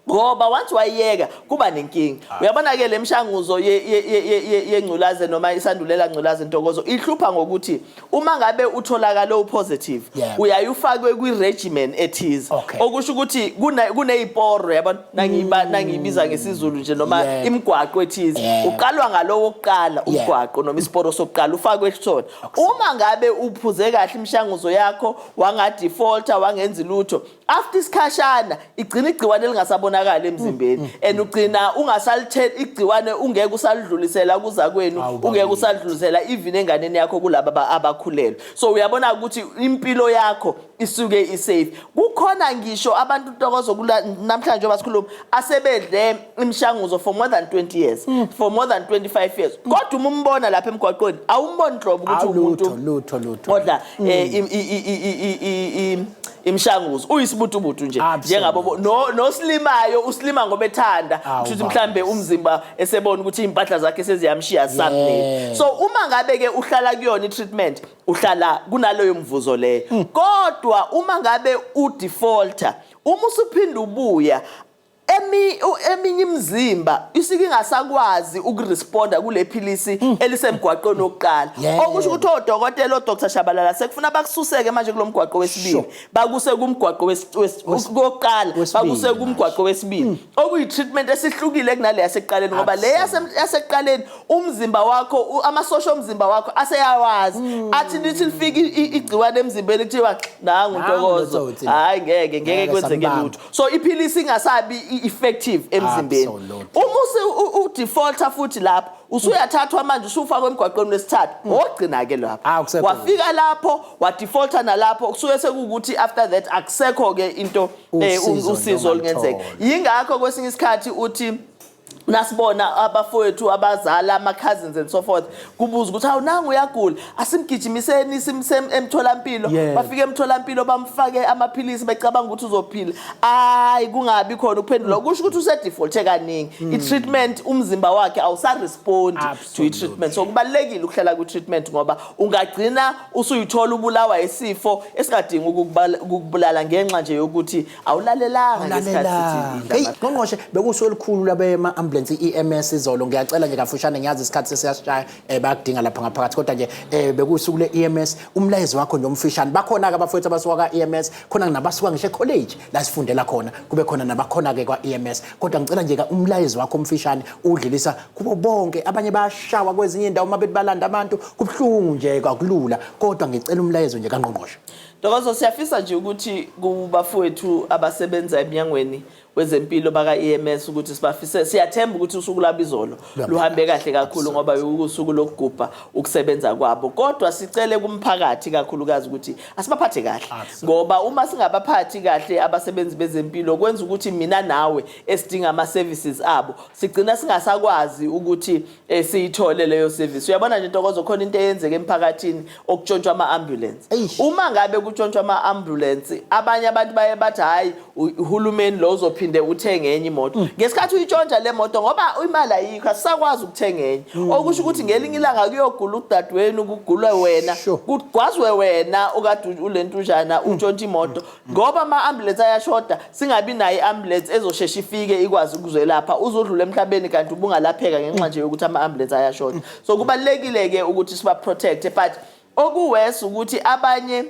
Speaker 2: ngoba once wayiyeka kuba nenkinga. Uyabona ke, le mishanguzo yengculaze noma isandulela ngculaze, Ntokozo, ihlupha ngokuthi uma ngabe utholakala upositive, uyaye ufakwe kwi-regimen ethize, okusho ukuthi kuneyiporo, yabona, nangiyibiza ngesiZulu nje, noma imigwaqo ethize. Uqalwa ngalowo wokuqala umgwaqo noma isiporo sokuqala, ufakwe kusona. Uma ngabe uphuze kahle imishanguzo yakho, wangadefaulta, wangenzi lutho, after isikhashana igcina igciwane lingasabonakali emzimbeni and ugcina ungasalitheli igciwane, ungeke usalidlulisela kuza kwenu,
Speaker 1: Awu,
Speaker 2: ungeke usalidlulisela even enganeni yakho kulaba abakhulelwe. So uyabona ukuthi impilo yakho isuke isafe. Kukhona ngisho abantu, Ntokozo, namhlanje njengoba sikhuluma, asebedle imishanguzo for more than 20 years, for more than 25 years, kodwa uma umbona lapha emgwaqweni awumboni nhlobo ukuthi umuntu
Speaker 1: Lutho, lutho, lutho.
Speaker 2: Odla imishanguzo, uyisibutubutu nje njengabo no nosilimayo, usilima ngoba ethanda, kusho ukuthi mhlambe umzimba esebona ukuthi impahla zakhe seziyamshiya something. So uma ngabe ke uhlala kuyona i-treatment, uhlala kunaleyo mvuzo leyo. Kodwa uma ngabe udefaulter, uma usuphinda ubuya, eminye imizimba isuke ingasakwazi ukuresponda kule philisi elisemgwaqweni wokuqala, okusho ukuthi odokotela, oDr Shabalala, sekufuna bakususeke manje kulo mgwaqo wesibili, bakuse kumgwaqo wokuqala,
Speaker 1: Wesibili
Speaker 2: bakuse
Speaker 1: manje.
Speaker 2: kumgwaqo wesibili, okuyi-treatment esihlukile kunale yasekuqaleni, ngoba le yasekuqaleni umzimba wakho, amasosha omzimba wakho aseyawazi, athi lithi lifika igciwane emzimbeni kuthiwa nangu
Speaker 1: Nangu
Speaker 2: Ntokozo,
Speaker 1: lo tsotsi.
Speaker 2: Hayi, ngeke, ngeke
Speaker 1: Ngeke
Speaker 2: kwenzeke
Speaker 1: sambamba.
Speaker 2: lutho. So iphilisi ingasabi effective emzimbeni. Uma udefaulter futhi lapho, usuyathathwa manje, usufakwa emgwaqweni wesithathu, ogcina ke lapho.
Speaker 1: Ah, akusekho.
Speaker 2: Wafika lapho wadefaulter nalapho, kusuke sekuwukuthi after that akusekho ke into
Speaker 1: Usizo
Speaker 2: usizo olungenzeka.
Speaker 1: nongaluthola.
Speaker 2: Yingakho kwesinye isikhathi uthi Nasibona abafowethu, abazala, ama-cousins and so forth, kubuza ukuthi, "Hawu, nangu uyagula, asimgijimiseni simse emtholampilo." Bafike emtholampilo, bamfake amaphilisi becabanga ukuthi uzophila. Hayi, kungabi khona ukuphendula, kusho ukuthi use-default kaningi i-treatment, umzimba wakhe awusa-respond to i-treatment. So kubalulekile ukuhlala kwi-treatment ngoba ungagcina usuyithola ubulawa isifo esingadingi ukukubulala ngenxa nje yokuthi awulalelanga ngesikhathi sithi idla.
Speaker 1: Hey, ngqongqoshe, bekusuku olukhulu labema-ambulance, i-EMS, izolo. Ngiyacela nje kafushane, ngiyazi isikhathi sesiyashaya, bayakudinga lapha ngaphakathi, kodwa nje bekuwusuku le-EMS, umlayezo wakho nje omfishane. Bakhona-ke abafowethu abasuka ka-EMS khona, nabasuka ngisho e-college la sifundela khona, kube khona nabakhona-ke kwa-EMS, kodwa ngicela nje umlayezo wakho omfishane udlulisa kubo bonke. Abanye bayashawa kwezinye iy'ndawo uma bethi balanda abantu, kubuhlungu nje, kakulula, kodwa ngicela umlayezo nje kangqongqoshe.
Speaker 2: Ntokozo, siyafisa nje ukuthi kubafowethu abasebenza eminyangweni wezempilo baka-EMS ukuthi sibafise, siyathemba ukuthi usuku lwabo izolo
Speaker 1: luhambe
Speaker 2: luhambe kahle kakhulu ngoba usuku lokugubha ukusebenza kwabo. Kodwa sicele kumphakathi kakhulukazi ukuthi asibaphathe kahle ngoba uma singabaphathi kahle abasebenzi bezempilo, kwenza ukuthi mina nawe esidinga ama-services abo sigcina singasakwazi ukuthi siyithole leyo service. Uyabona nje Ntokozo, khona into eyenzeka emphakathini okutshontshwa ama-ambulance.
Speaker 1: Eish.
Speaker 2: Uma ngabe kutshontshwa ama-ambulance, abanye abantu baye bathi, "Hhayi, uhulumeni lo uzophinde uthenge enye imoto." Ngesikhathi uyitshontsha le moto, ngoba imali ayikho, asisakwazi ukuthenga enye, okusho ukuthi ngelinye ilanga kuyogula udadewenu, kugulwe wena, kugwazwe wena okade ulentujana utshontsha imoto, ngoba ama-ambulance ayashoda, singabi nayo i-ambulance ezoshesha ifike ikwazi ukuzelapha. Uzodlula emhlabeni kanti ubungalapheka ngenxa nje yokuthi ama-ambulance ayashoda. So kubalulekile-ke ukuthi siba-protect, but oku-worse ukuthi abanye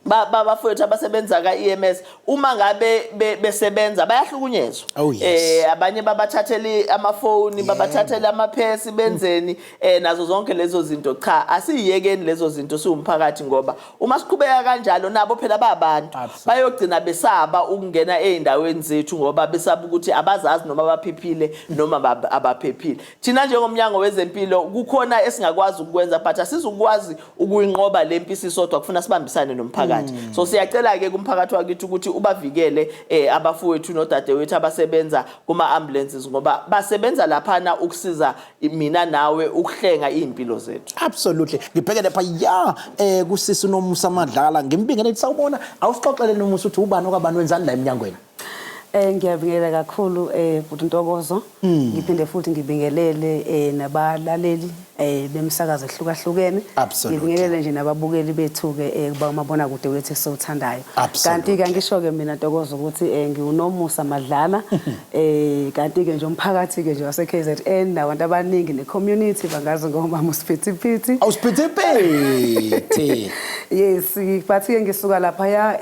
Speaker 2: bafowethu abasebenza ka-EMS, uma ngabe besebenza bayahlukunyezwa.
Speaker 1: Oh, yes.
Speaker 2: Abanye babathathele amafoni, babathathele amaphesi, benzeni, nazo zonke lezo zinto. Cha, asiyiyekeni lezo zinto siwumphakathi, ngoba uma siqhubeka kanjalo, nabo phela babantu, bayogcina besaba ukungena ey'ndaweni zethu ngoba besaba ukuthi abazazi noma baphephile noma abaphephile. Thina njengomnyango wezempilo kukhona esingakwazi ukukwenza, but asizukwazi ukuyinqoba le mpi sisodwa, kufuna sibambisane nomphakathi. So siyacela-ke kumphakathi wakithi ukuthi ubavikele abafowethu nodadewethu abasebenza kuma-ambulances, ngoba basebenza laphana ukusiza mina nawe, ukuhlenga iy'mpilo zethu.
Speaker 1: Absolutely. Ngibheke lapha ya kusisi uNomusa Madlala, ngimbingelele. Sawubona, awusixoxele Nomusa ukuthi ubani okabani, wenzani la eminyangweni?
Speaker 3: Ngiyabingelela kakhulu bhuti Ntokozo. Ngiphinde futhi ngibingelele nabalaleli bemisakazo ehlukahlukene. Ngibingelele nje nababukeli bethu ke kumabonakude wethu esiwuthandayo. Kanti ke ngisho ke mina Ntokozo ukuthi ngiwuNomusa Madlala, kanti ke nje umphakathi ke nje wase KZN nabantu abaningi ne community bangazi ngomama uSiphithiphithi.
Speaker 1: Awusiphithiphithi.
Speaker 3: Yes, but ke ngisuka lapha ya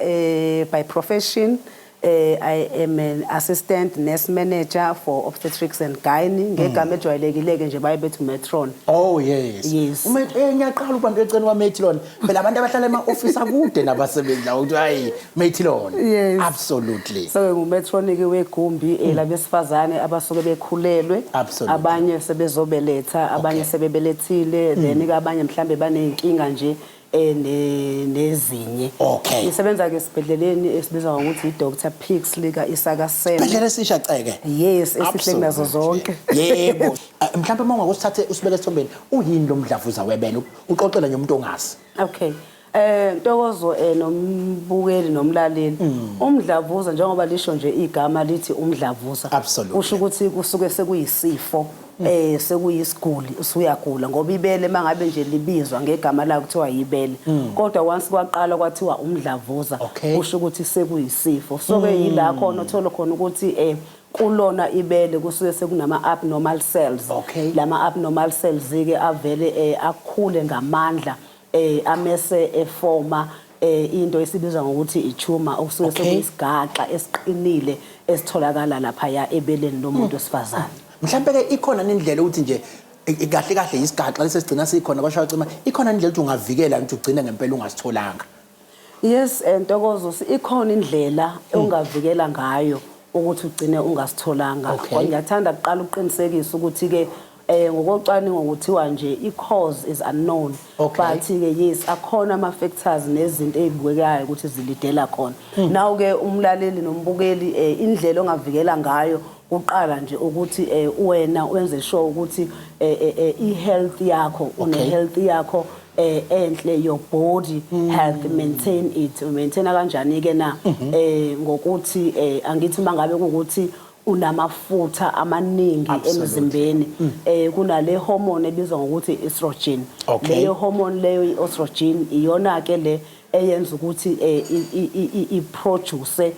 Speaker 3: by profession I am an assistant nurse manager for obstetrics and gynae, ngegama ejwayelekile ke nje baye bethi matron.
Speaker 1: Oh yes.
Speaker 3: Yes.
Speaker 1: Uma ngiyaqala ukuba eceleni kwa matron. Phela abantu abahlala ema office akude nabasebenzi la, ukuthi hayi, matron.
Speaker 3: Yes.
Speaker 1: Absolutely.
Speaker 3: So ngu-matron ke wegumbi labesifazane abasuke bekhulelwe, abanye sebezobeletha, abanye sebebelethile, then ke abanye mhlambe baneyinkinga nje nezinye. Ngisebenza ke esibhedleleni esibizwa ngokuthi i-Dr Pixley ka Isaka Seme.
Speaker 1: Isibhedlela esisha ceke.
Speaker 3: Yes, esihle kunazo zonke.
Speaker 1: Yebo. Mhlawumbe uma ungakusithathe usibeke esithombeni, uyini lo mdlavuza webele? Uxoxela nje umuntu ongazi.
Speaker 3: Okay. Ntokozo, nombukeli nomlaleli. Umdlavuza, njengoba lisho nje igama lithi umdlavuza. Kusho ukuthi kusuke sekuyisifo, sekuyisiguli, usuyagula, ngoba ibele mangabe nje libizwa ngegama la kuthiwa yibele. Kodwa once kwaqala kwathiwa umdlavuza, kusho ukuthi sekuyisifo. So ke yila khona uthola khona ukuthi kulona ibele kusuke sekunama abnormal cells. Lama abnormal cells ke avele akhule ngamandla, amese efoma into esibizwa ngokuthi i-tumor, okusuke sekuyisigaxa esiqinile esitholakala lapha ya ebeleni lomuntu wesifazane.
Speaker 1: Mhlambe ke ikhona nendlela ukuthi nje kahle kahle isigaxa lesigcina sikhona kwashaya cima, ikhona indlela ukuthi ungavikela ukuthi ugcine ngempela ungasitholanga?
Speaker 3: Yes, Ntokozo, ikhona indlela ongavikela ngayo ukuthi ugcine ungasitholanga. Kodwa ngiyathanda kuqala uqinisekise ukuthi ke ngokocwaningo kuthiwa nje i-cause is unknown. But ke yes, akhona ama factors nezinto ezibukekayo ukuthi zilidela khona. Now ke umlaleli nombukeli, indlela ongavikela ngayo Kuqala nje ukuthi wena wenze sure ukuthi i-health yakho, une-health yakho enhle, your body health, maintain it. Maintain kanjani ke na? Ngokuthi angithi mangabe kuukuthi unamafutha amaningi emzimbeni, kunale hormone ebizwa ngokuthi estrogen. Leyo hormone leyo, i-estrogen, iyona ke le eyenza ukuthi i-produce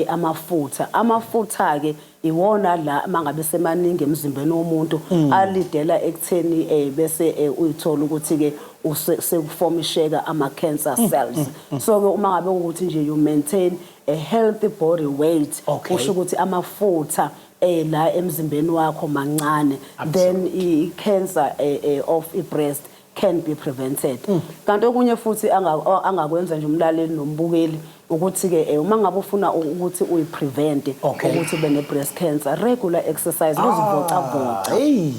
Speaker 3: amafutha. Amafutha ke iwona la mangabe semaningi emzimbeni womuntu alidela ekutheni bese uyithola ukuthi ke sekufomisheka ama cancer cells. So ke uma ngabe ukuthi nje you maintain a healthy body weight, kusho ukuthi amafutha la emzimbeni wakho mancane, then i-cancer of i-breast can be prevented. Kanti okunye futhi angakwenza nje umlaleli nombukeli ukuthi ke uma ngabe ufuna ukuthi uyiprevent ukuthi ube ne-breast cancer, regular exercise, ukuzivocavoca.
Speaker 1: Hey,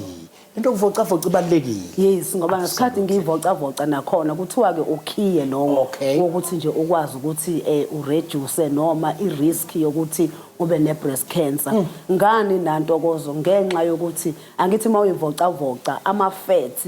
Speaker 1: into yokuvocavoca ibalulekile.
Speaker 3: Yes, ngoba ngesikhathi ngiyivocavoca nakhona kuthiwa ke ukhiye lowo wokuthi nje ukwazi ukuthi ureduce noma i-risk yokuthi ube ne-breast cancer. Ngani nantokozo? Ngenxa yokuthi angithi uma uyivocavoca ama-fats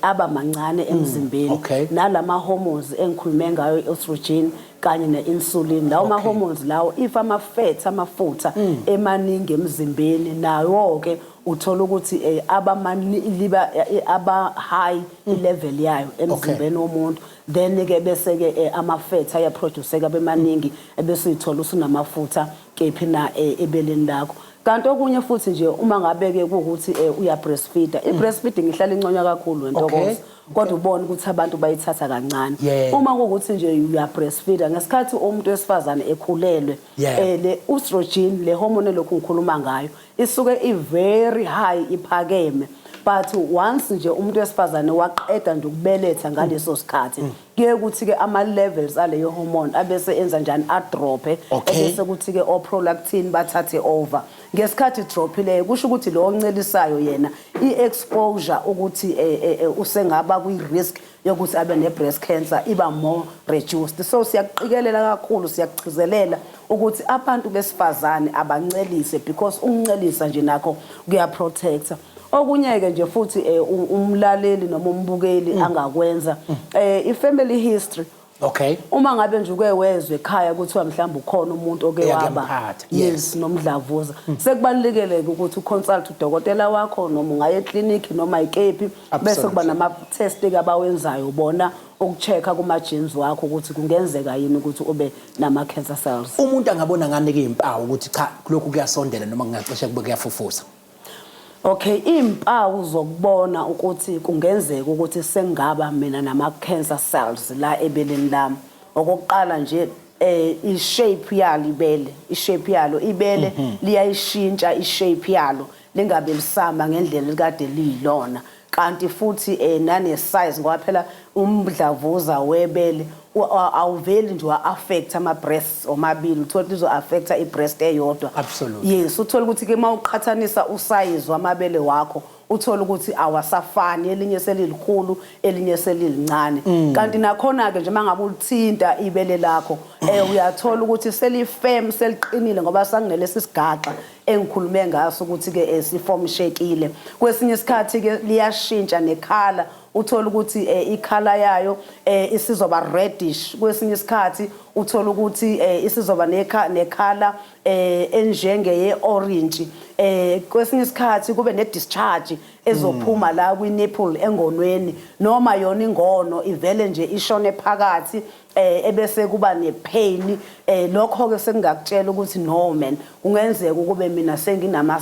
Speaker 3: aba mancane emzimbeni, nalama hormones engikhulume ngayo, i-estrogen kanye ne-insulin, lawo ma hormones lawo, if ama fats, amafutha emaningi emzimbeni, nawo ke uthola ukuthi abamani liba aba high i-level yayo emzimbeni womuntu, then ke bese ke ama fats ayaproduceka bemaningi, ebese uyithola usunamafutha kephi na? Ebeleni lakho. Kanti okunye futhi nje, uma ngabe ke kuwukuthi uya breastfeeder, i breastfeeding ihlala inconywa kakhulu wentokozo, kodwa ubona ukuthi abantu bayithatha kancane. Uma kuwukuthi nje uya breastfeeder ngesikhathi umuntu wesifazane ekhulelwe, le estrogen, le hormone lokhu ngikhuluma ngayo, isuke i very high, iphakeme, but once nje umuntu wesifazane waqeda nje ukubeletha ngaleso sikhathi, kuye kuthi ke ama levels aleyo hormone abese enza njani? Adrope. Ebese kuthi ke o prolactin bathathe over. Ngesikhathi dropile, kusho ukuthi lo oncelisayo yena i-exposure ukuthi usengaba kwi-risk yokuthi abe ne-breast cancer iba more reduced. So siyakuqikelela kakhulu, siyakugcizelela ukuthi abantu besifazane abancelise, because ukuncelisa nje nakho kuyaprotecta. Okunye-ke nje futhi umlaleli noma umbukeli angakwenza, i-family history. Uma ngabe nje uke wezwe ekhaya kuthiwa mhlawumbe ukhona umuntu oke
Speaker 1: Eyake
Speaker 3: waba
Speaker 1: yamphatha,
Speaker 3: yes, nomdlavuza, sekubalulekile ukuthi uconsult udokotela wakho noma ungaye eklinikhi noma ikephi, bese kuba nama-test ke abawenzayo bona ukucheck-a kuma-genes wakho ukuthi kungenzeka yini ukuthi ube nama-cancer cells.
Speaker 1: Umuntu angabona ngani ke impawu ukuthi cha, lokhu kuyasondela noma kungacishe kube kuyafufusa?
Speaker 3: Okay, impawu zokubona ukuthi kungenzeka ukuthi sengaba mina nama cancer cells la ebeleni lami. Okokuqala nje, i-shape yalo ibele, i-shape yalo ibele liyayishintsha i-shape yalo, lingabe lisama ngendlela likade liyilona. Kanti futhi nane size, ngoba phela umdlavuza webele awuveli nje wa-affect ama breasts omabili, uthola ukuthi izo-affecta i-breast eyodwa. Yes, uthola ukuthi ke mawuqhathanisa usayizi wamabele wakho, uthola ukuthi awasafani, elinye selilikhulu, elinye selilincane. Kanti nakhona ke nje mangabe ulithinta ibele lakho, uyathola ukuthi selifirm, seliqinile, ngoba sanginelesi sigaxa engikhulume ngaso ukuthi ke sifomshekile. Kwesinye isikhathi ke liyashintsha necolour, uthola ukuthi icolour yayo isizoba reddish. Kwesinye isikhathi uthola ukuthi isizoba necolour enjenge ye-orange. Kwesinye isikhathi kube ne-discharge ezophuma la kwi-nipple, engonweni, noma yona ingono ivele nje ishone phakathi, ebese kuba nepain. Lokho ke sengingakutshela ukuthi no man, kungenzeka ukube mina senginama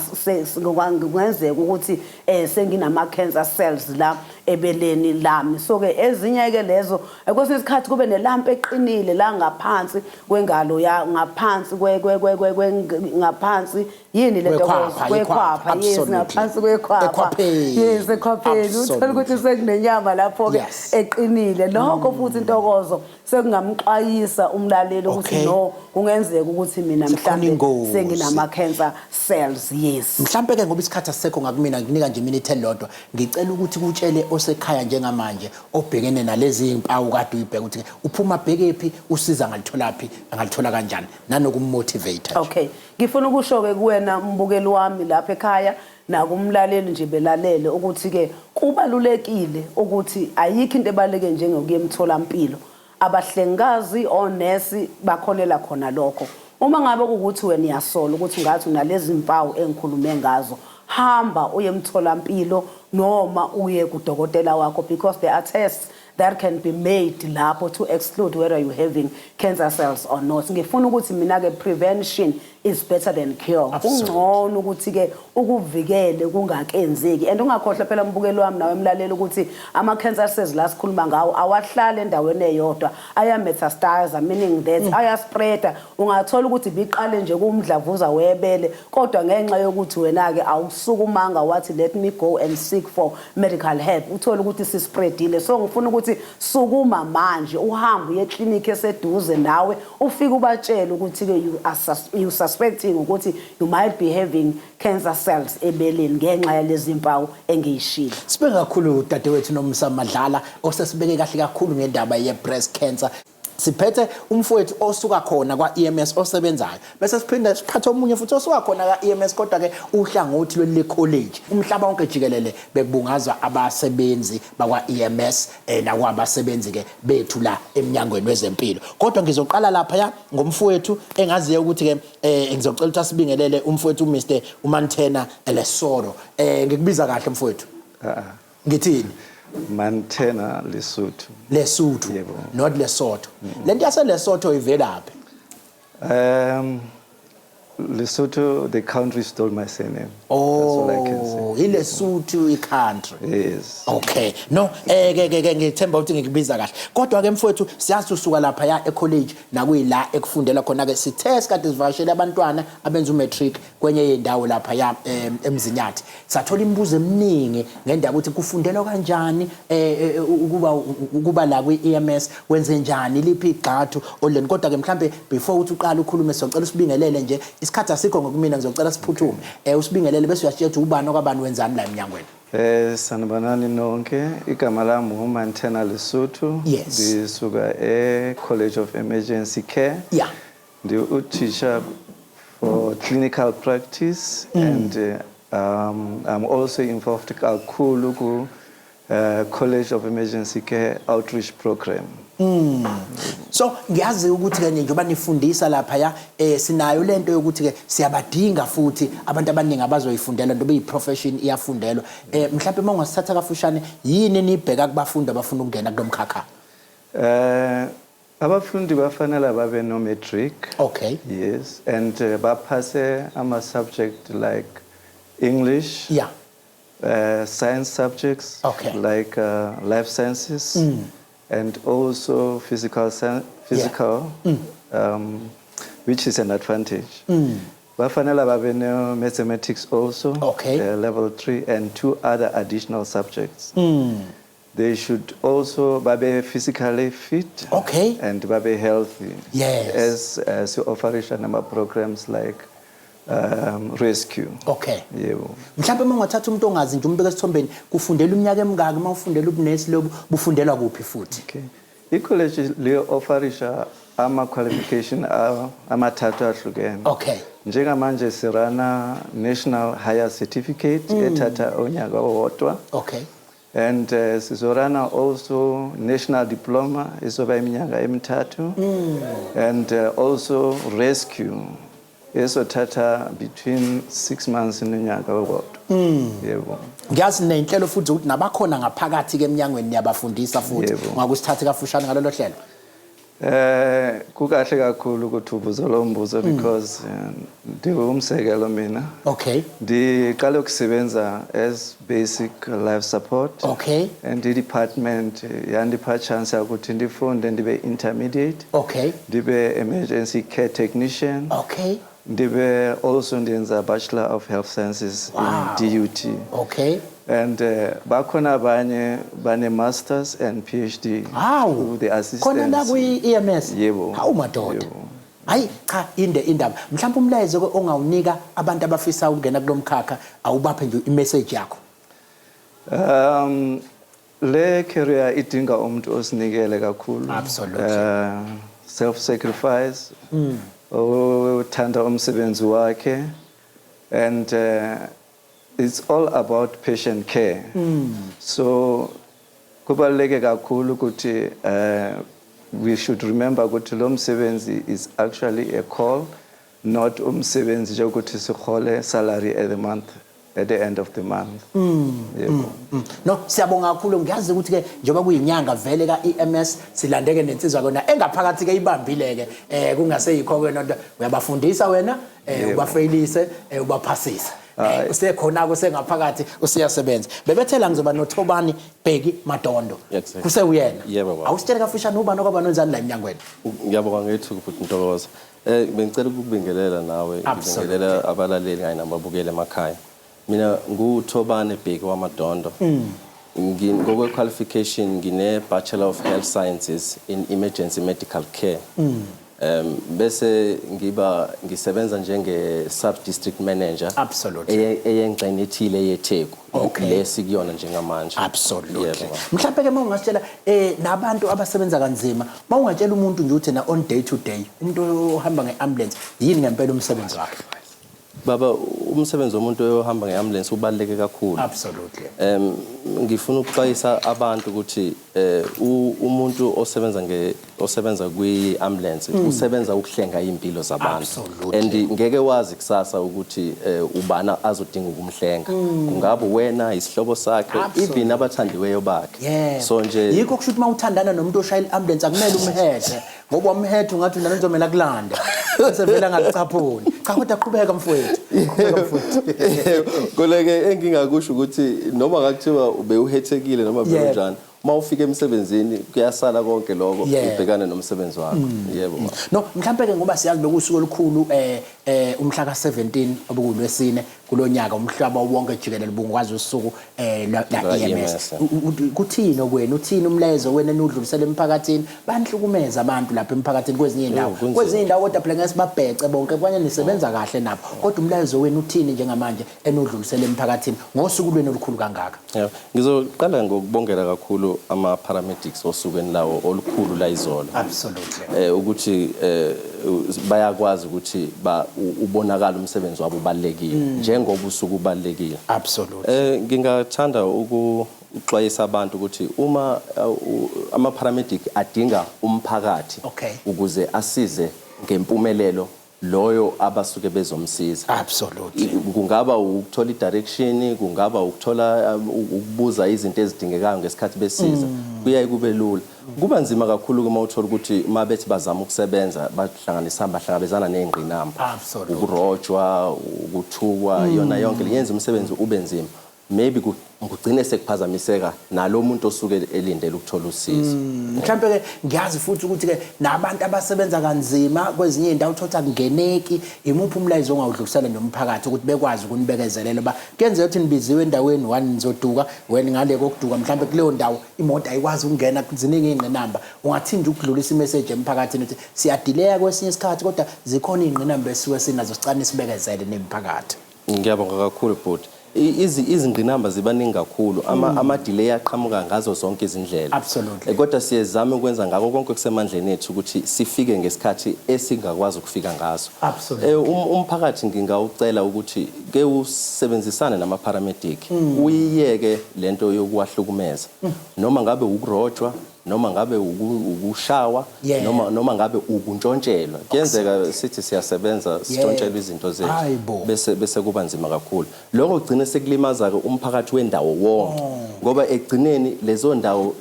Speaker 3: kungenzeka ukuthi senginama cancer cells la ebeleni lami. So ke ezinye ke lezo, kwesinye isikhathi kube nelump eqinile la ngaphansi kwengalo, ya ngaphansi kwe kwe kwe kwe ngaphansi yini le nto?
Speaker 1: Kwekhwapha,
Speaker 3: kwekhwapha, yes. Ngaphansi kwekhwapha.
Speaker 1: Ekhwapheni.
Speaker 3: Yes, ekhwapheni, uthola ukuthi sekunenyama lapho ke eqinile. Lokho futhi intokozo sekungamxwayisa umlaleli ukuthi no, kungenzeka ukuthi mina
Speaker 1: Sekukhona
Speaker 3: mhlambe
Speaker 1: ingozi.
Speaker 3: senginama cancer cells, yes.
Speaker 1: Mhlambe ke ngoba isikhathi asisekho ngakumina, ngikunika nje iminute elilodwa, ngicela ukuthi kutshele osekhaya njengamanje obhekene nalezi impawu kade uyibheka ukuthi uphuma bhekephi, usiza angalitholaphi, angalithola kanjani, nanokummotivate nje.
Speaker 3: Okay. Ngifuna ukusho-ke kuwena mbukeli wami lapha ekhaya nakumlaleli nje belalele ukuthi-ke kubalulekile ukuthi ayikho into ebaluleke njengokuya emtholampilo. Abahlengikazi, onesi bakholela khona lokho. Uma ngabe kuwukuthi wena uyasola ukuthi ngathi unalezi mpawu engikhulume ngazo, hamba uye emtholampilo noma uye kudokotela wakho, because there are tests that can be made lapho to exclude whether you're having cancer cells or not. Ngifuna ukuthi mina-ke, prevention is better than cure. Kungcono ukuthi-ke ukuvikele kungakenzeki. And ungakhohlwa phela, mbukeli wami nawe mlaleli, ukuthi ama-cancer cells la sikhuluma ngawo awahlali endaweni eyodwa, aya-metastasize, meaning that ayaspreada. Ungathola ukuthi biqale nje kumdlavuza webele, kodwa ngenxa yokuthi wena-ke awusukumanga wathi, "Let me go and seek for medical help," uthole ukuthi sispreadile. So ngifuna ukuthi sukuma manje, uhambe uye eklinikhi eseduze nawe, ufike ubatshele ukuthi-ke you suspecting ukuthi you might be having cancer cells ebeleni ngenxa yalezi mpawu engiyishilo.
Speaker 1: Sibeke kakhulu dadewethu Nomsa Madlala, osesibeke kahle kakhulu ngendaba ye-breast cancer. Siphethe umfowethu osuka khona kwa-EMS osebenzayo, bese siphinda siphathe omunye futhi osuka khona ka-EMS, kodwa-ke uhlangothi lweli college. Umhlaba wonke jikelele bekubungazwa abasebenzi bakwa-EMS nakwabasebenzi-ke bethu la emnyangweni wezempilo. Kodwa ngizoqala laphaya ngomfowethu engaziyo ukuthi-ke ngizocela ukuthi asibingelele, umfowethu uMr uMantena Lesoro. Ngikubiza kahle, mfowethu?
Speaker 4: Ah,
Speaker 1: Ngithini?
Speaker 4: Mantena Lesotho.
Speaker 1: Lesotho?
Speaker 4: Yebo.
Speaker 1: Not Lesotho. Lento yaseLesotho ivelaphi?
Speaker 4: Lesotho, the country stole my surname. That's all I can say.
Speaker 1: Oh, iLesotho i-country?
Speaker 4: Yes.
Speaker 1: Okay, no, ke ngithemba ukuthi ngikubiza kahle. Kodwa ke mfowethu, siyazi usuka lapha ya e-college, nakuyila ekufundela khona ke. Sithe sikade sivakashele abantwana abenza umatric kwenye yendawo lapha ya eMzinyathi, sathola imibuzo eminingi ngendaba ukuthi kufundelwa kanjani ukuba la kwi-EMS, wenze njani, liphi igxathu oleni. Kodwa ke mhlambe before ukuthi uqale ukhulume, sizocela usibingelele nje. Isikhathi asikho ngokumina, ngizocela siphuthume, usibingelele bese uyasitshela ukuthi ubani okwabani, wenzani la emnyangweni.
Speaker 4: Sanibonani nonke. Igama lami nguMantena Lesotho. Ndisuka e-College of Emergency Care. Ndi-uthisha for clinical practice and I'm also involved kakhulu ku College of Emergency Care outreach program.
Speaker 1: So ngiyazi ukuthi kanye njengoba nifundisa lapha ya sinayo lento yokuthi ke siyabadinga futhi abantu abaningi abazoyifundela nto beyi profession iyafundelwa. Mhlawumbe uma ungasithatha kafushane, yini enibheka kubafundi abafuna ukungena kulomkhakha?
Speaker 4: Abafundi bafanele babe no matric. Yes, and baphase ama subject like English, science subjects like life sciences and also physical physical which is an advantage. Bafanele babe no mathematics also, level 3 and two other additional subjects. They should also babe physically fit and babe healthy. As si-offerisha nama programs like rescue. Yebo.
Speaker 1: Mhlawumbe uma ungathatha umuntu ongazi nje, umbeke esithombeni, kufundela iminyaka emingaki uma ufundela ubunesi lobu, bufundelwa kuphi futhi?
Speaker 4: Okay. I-college liyo-offerisha ama-qualification amathathu ahlukene. Njengamanje sirana National Higher Certificate ethatha unyaka owodwa. And sizorana also National Diploma izoba iminyaka emithathu. And also rescue esothatha between 6 months nonyaka owodwa. Yebo.
Speaker 1: Ngiyazi ney'nhlelo futhi ukuthi nabakhona ngaphakathi ke eminyangweni niyabafundisa futhi.
Speaker 4: Yebo.
Speaker 1: Ungakusithathe kafushane ngalolo hlelo?
Speaker 4: Kukahle kakhulu ukuthi ubuze lo mbuzo because ndiwumsekelo mina. Ndiqale ukusebenza as basic life support. And i-department yandipha chance yokuthi ndifunde ndibe intermediate. Ndibe emergency care technician. Ndibe also ndenza Bachelor of Health Sciences in DUT. And bakhona abanye bane masters and PhD
Speaker 1: Hawu.
Speaker 4: through the assistance.
Speaker 1: Khona la kwi-EMS?
Speaker 4: Yebo.
Speaker 1: Hawu madoda.
Speaker 4: Yebo.
Speaker 1: Hayi cha, inde indaba. Mhlawumbe umlayezo ke ongawunika abantu abafisa ukungena kulomkhakha, awubaphe nje imessage yakho.
Speaker 4: Le career idinga umuntu osinikele kakhulu. Self sacrifice. Uthanda umsebenzi wakhe and it's all about patient care. So kubaluleke kakhulu ukuthi we should remember ukuthi lo msebenzi is actually a call, not umsebenzi nje ukuthi sihole salary at the month at the end of the month. Yebo.
Speaker 1: No, siyabonga kakhulu. Ngiyazi ukuthi ke njengoba kuyinyanga vele ka-EMS, silandeke nensizwa kona engaphakathi ke ibambile ke, kungaseyikho ke nonto uyabafundisa wena, ubafeyilise, ubaphasise. Usekhona kusengaphakathi, usiyasebenza. Bebethela ngizoba noThobani Bheki Madondo.
Speaker 5: Exactly.
Speaker 1: Kusewuyena.
Speaker 5: Yebo, baba.
Speaker 1: Awusitshele kafushane ubani okwaba nonzani la eminyangweni.
Speaker 5: Ngiyabonga ngethuba, futhi Ntokozo. Bengicela ukubingelela nawe, ngibingelela abalaleli kanye nababukeli emakhaya. Mina nguThobane Bheki waMadondo. Ngokwe qualification ngine Bachelor of Health Sciences in Emergency Medical Care. Bese ngiba ngisebenza njenge sub district manager eyengxenye ethile yeTheku. Lesikuyona njengamanje. Yebo.
Speaker 1: Mhlawumbe ke mawungasitshela nabantu abasebenza kanzima, mawungatshela umuntu nje uthi na on day to day, umuntu ohamba ngeambulance yini ngempela umsebenzi wakhe?
Speaker 5: Baba, umsebenzi womuntu ohamba ngeambulance ubaluleke kakhulu. Ngifuna ukuxwayisa abantu ukuthi umuntu osebenza kwi-ambulance usebenza ukuhlenga impilo zabantu. And ngeke wazi kusasa ukuthi ubana azodinga ukumhlenga. Kungabe wena, isihlobo sakhe, even abathandiweyo bakhe. So nje
Speaker 1: Yikho kusho ukuthi mawuthandana nomuntu oshayela i-ambulance akumele umhethe, ngoba umhethe ungathi unalo nizomela kulanda. Bese vele angakucaphuni. Cha, kodwa qhubeka mfowethu. Qhubeka mfowethu.
Speaker 5: Koleke engingakusho ukuthi noma ngakuthiwa ubewuhethekile noma bewunjani, uma ufika emsebenzini kuyasala konke lokho, ubhekane nomsebenzi wakho. Yebo.
Speaker 1: No, mhlambe ke ngoba siyazi bekusuku olukhulu, umhla ka-17 obukulwesine kulonyaka, umhlaba wonke jikelele bungwazi usuku la
Speaker 5: La
Speaker 1: EMS.
Speaker 5: EMS.
Speaker 1: Kuthini okwenu, uthini umlayezo wena enudlulisele emphakathini? Banihlukumeza abantu lapha emphakathini kwezinye indawo.
Speaker 5: Kunzima.
Speaker 1: Kwezinye indawo kodwa phela ngeke sibabhece bonke, kwanye nisebenza kahle nabo. Kodwa umlayezo wenu uthini njengamanje enudlulisele emphakathini ngosuku lwenu olukhulu kangaka?
Speaker 5: Yebo, ngizoqala ngokubongela kakhulu ama paramedics osukwini lawo olukhulu la izolo. Ukuthi bayakwazi ukuthi ubonakala umsebenzi wabo ubalulekile, njengoba usuku ubalulekile. Ngingathanda ukuxwayisa abantu ukuthi uma ama paramedic adinga umphakathi ukuze asize ngempumelelo loyo abasuke bezomsiza. Kungaba ukuthola i-direction, kungaba ukuthola ukubuza izinto ezidingekayo ngesikhathi besiza. Kuyaye kube lula. Kuba nzima kakhulu uma uthola ukuthi uma bethi bazama ukusebenza bahlanganisa bahlangabezana nezingqinamba. Ukurojwa, ukuthukwa, yona yonke yenza umsebenzi ube nzima. Maybe kugcine sekuphazamiseka nalo muntu osuke elindele ukuthola usizo.
Speaker 1: Mhlambe ke ngiyazi futhi ukuthi ke nabantu abasebenza kanzima kwezinye izindawo uthola kungeneki, imuphi umlayezo ongawudlulisela nomphakathi ukuthi bekwazi ukunibekezelela ba kuyenzeka ukuthi nibiziwe endaweni one nizoduka wena ngale kokuduka mhlambe kuleyo ndawo imoto ayikwazi ukungena, ziningi izingqinamba. Ungathini ukudlulisa imessage emphakathini ukuthi siyadileya kwesinye isikhathi kodwa zikhona izingqinamba esisuke sinazo, sicane sibekezele nemphakathi?
Speaker 5: Ngiyabonga kakhulu bhuti. Izingqinamba zibaningi kakhulu. Ama delay aqhamuka ngazo zonke izindlela. Kodwa siyezama ukwenza ngako konke okusemandleni ethu ukuthi sifike ngesikhathi esingakwazi ukufika ngaso. Umphakathi ngingawucela ukuthi ke usebenzisane nama paramedic. Uyiyeke lento yokuwahlukumeza. Noma ngabe ukurojwa, noma ngabe ukushawa, noma ngabe ukuntshontshelwa. Kuyenzeka sithi siyasebenza, sintshontshelwe izinto zethu. Bese kuba nzima kakhulu. Lokho kugcina sekulimaza ke umphakathi wendawo wonke. Ngoba ekugcineni lezo ndawo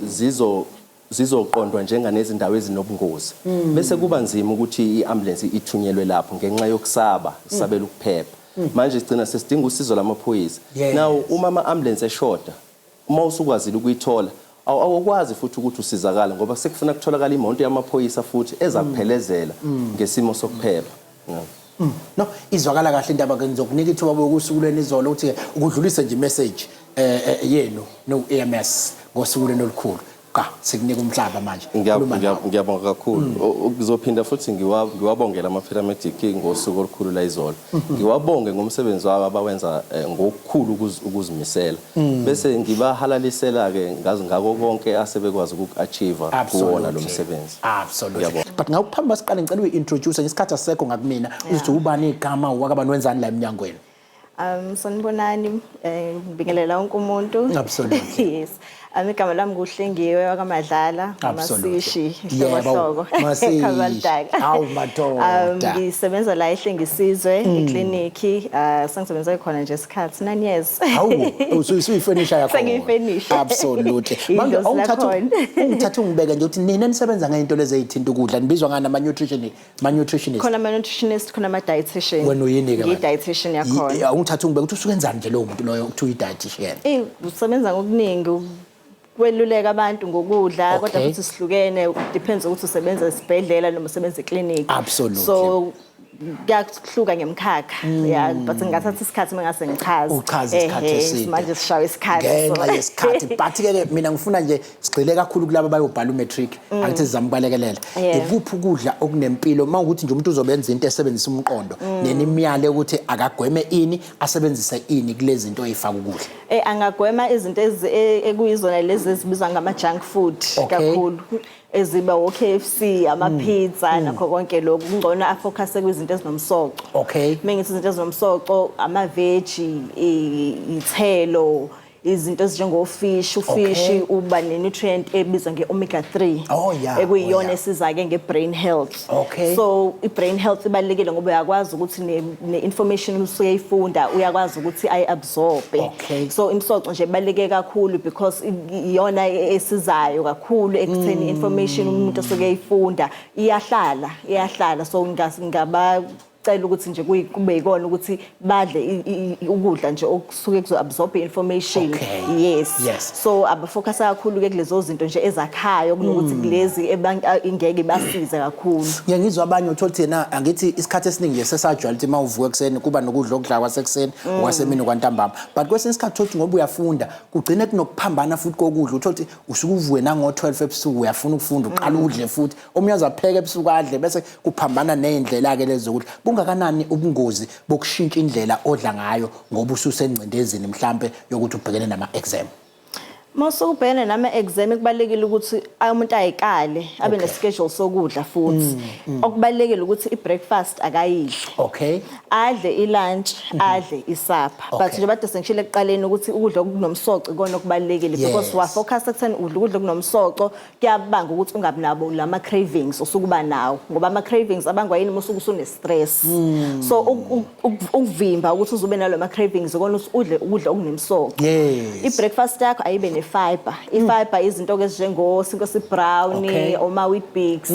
Speaker 5: zizoqondwa njenganezindawo ezinobungozi. Bese kuba nzima ukuthi iambulance ithunyelwe lapho ngenxa yokusaba, isabela ukuphepha. Manje sigcina sesidinga usizo lamaphoyisa. Now uma ama ambulance eshoda, uma usukwazile ukuyithola, awukwazi futhi ukuthi usizakale ngoba sekufuna kutholakala imoto yamaphoyisa futhi ezakuphelezela ngesimo sokuphepha.
Speaker 1: No, izwakala kahle indaba ke, ngizokunika ithuba bokusuku lweni izolo ukuthi ke ukudlulise nje message yenu no EMS ngosuku lweni olukhulu. Ka sikunika umhlaba manje. Khuluma nawe.
Speaker 5: Ngiyabonga kakhulu. Ngizophinda futhi ngiwabongela ama-paramedic ngosuku olukhulu la izolo. Ngiwabonge ngomsebenzi wabo abawenza ngokukhulu ukuzimisela. Bese ngibahalalisela-ke ngako konke asebekwazi ukuku-achieve kuwona lo msebenzi.
Speaker 1: Absolutely.
Speaker 5: Ngiyabonga.
Speaker 1: But ngakuphambi siqale ngicela uyi-introduce ngesikhathi asisekho ngakumina uthi ubani igama wakabani wenzani la emnyangweni.
Speaker 6: Sanibonani, ngibingelela wonke umuntu.
Speaker 1: Absolutely.
Speaker 6: Yes. Igama lami nguHlengiwe wakaMadlala,
Speaker 1: Absolutely.
Speaker 6: Masishi,
Speaker 1: Yebo,
Speaker 6: Hlokohloko.
Speaker 1: Masishi.
Speaker 6: Khabaldaka.
Speaker 1: Hawu, madoda.
Speaker 6: Ngisebenza la eHlengisizwe ekliniki, sengisebenze khona nje isikhathi 9 years.
Speaker 1: Hawu, usuyifenisha yakho.
Speaker 6: Sengiyifenisha.
Speaker 1: Absolutely. Manje
Speaker 6: Idlozi
Speaker 1: awungithatha
Speaker 6: lakhona.
Speaker 1: ungithatha ungibeke nje uthi nina nisebenza ngento lezi ezithinta ukudla nibizwa ngani ama nutrition ma nutritionist.
Speaker 6: Khona ama nutritionist, khona ama dietitian.
Speaker 1: Wena uyini ke?
Speaker 6: Ngiyi dietitian yakhona.
Speaker 1: Awungithatha ungibeke ukuthi usukenzani nje lowo muntu loyo ukuthi uyi dietitian.
Speaker 6: Usebenza ngokuningi kweluleka abantu ngokudla kodwa futhi sihlukene, depends ukuthi usebenza esibhedlela noma usebenza eclinic.
Speaker 1: Absolutely.
Speaker 6: So kuyahluka ngemkhakha. Yeah, but ngingathatha isikhathi mengase ngichaze.
Speaker 1: Uchaze isikhathi eside.
Speaker 6: Manje sishawe isikhathi.
Speaker 1: Ngenxa yesikhathi. But ke mina ngifuna nje sigxile kakhulu kulabo abayobhala umatric, angithi sizama ukubalekelela. Ikuphi ukudla okunempilo uma ukuthi nje umuntu uzobenza into esebenzisa umqondo, nenimyale ukuthi akagweme ini, asebenzise ini kulezi zinto ezifaka ukudla?
Speaker 6: Angagwema izinto ekuyizona lezi ezibizwa ngama junk food kakhulu. Eziba o KFC, ama pizza, nakho konke lokhu. Kungcono afocus kwizinto ezinomsoco. Mengithi izinto ezinomsoco, ama veggie, ithelo, izinto ezinjengo fish, ufish uba ne nutrient ebizwa nge omega 3. Ekuyiyona esiza ke nge brain health. So i brain health ibalulekile ngoba uyakwazi ukuthi ne information usuke uyifunda uyakwazi ukuthi ayi absorb. So imisoco nje ibaluleke kakhulu because iyona esizayo kakhulu ekutheni information umuntu osuke eyifunda iyahlala, iyahlala. So ngaba cela ukuthi nje kube yikona ukuthi badle ukudla nje okusuke kuzo absorb information. Yes. So abafocus kakhulu ke kulezo zinto nje ezakhayo kunokuthi kulezi ingeke ibasize kakhulu.
Speaker 1: Ngiye ngizwa abanye uthola ukuthi yena angithi isikhathi esiningi nje sesajwayele ukuthi uma uvuka ekuseni kuba nokudla okudla kwasekuseni, okwasemini, okwantambama. But kwesinye isikhathi uthola ukuthi ngoba uyafunda kugcine kunokuphambana futhi kokudla, uthola ukuthi usuke uvuke nango 12 ebusuku uyafuna ukufunda uqala udle futhi omunye azapheka ebusuku adle bese kuphambana nezindlela ke lezi zokudla. Bungakanani ubungozi bokushintsha indlela odla ngayo ngoba ususengcindezini mhlambe yokuthi ubhekene nama exam?
Speaker 6: Mase ubhekene nama exam kubalekile ukuthi umuntu ayikale abe ne schedule sokudla futhi. Okubalekile ukuthi i breakfast akayidli. Adle i lunch, adle i supper. But nje bade sengishilo ekuqaleni ukuthi ukudla okunomsoco ikona okubalekile because wa focus ekutheni udla ukudla okunomsoco kuyabanga ukuthi ungabi nabo lama cravings osukuba nawo ngoba ama cravings abangwa yini uma usuke usune stress. So ukuvimba ukuthi uzobe nalo ma cravings ikona ukuthi udle ukudla okunemsoco. I breakfast yakho ayibe ne fiber. I fiber izinto ke ezinjengo sinko si brown, oma wheat bix,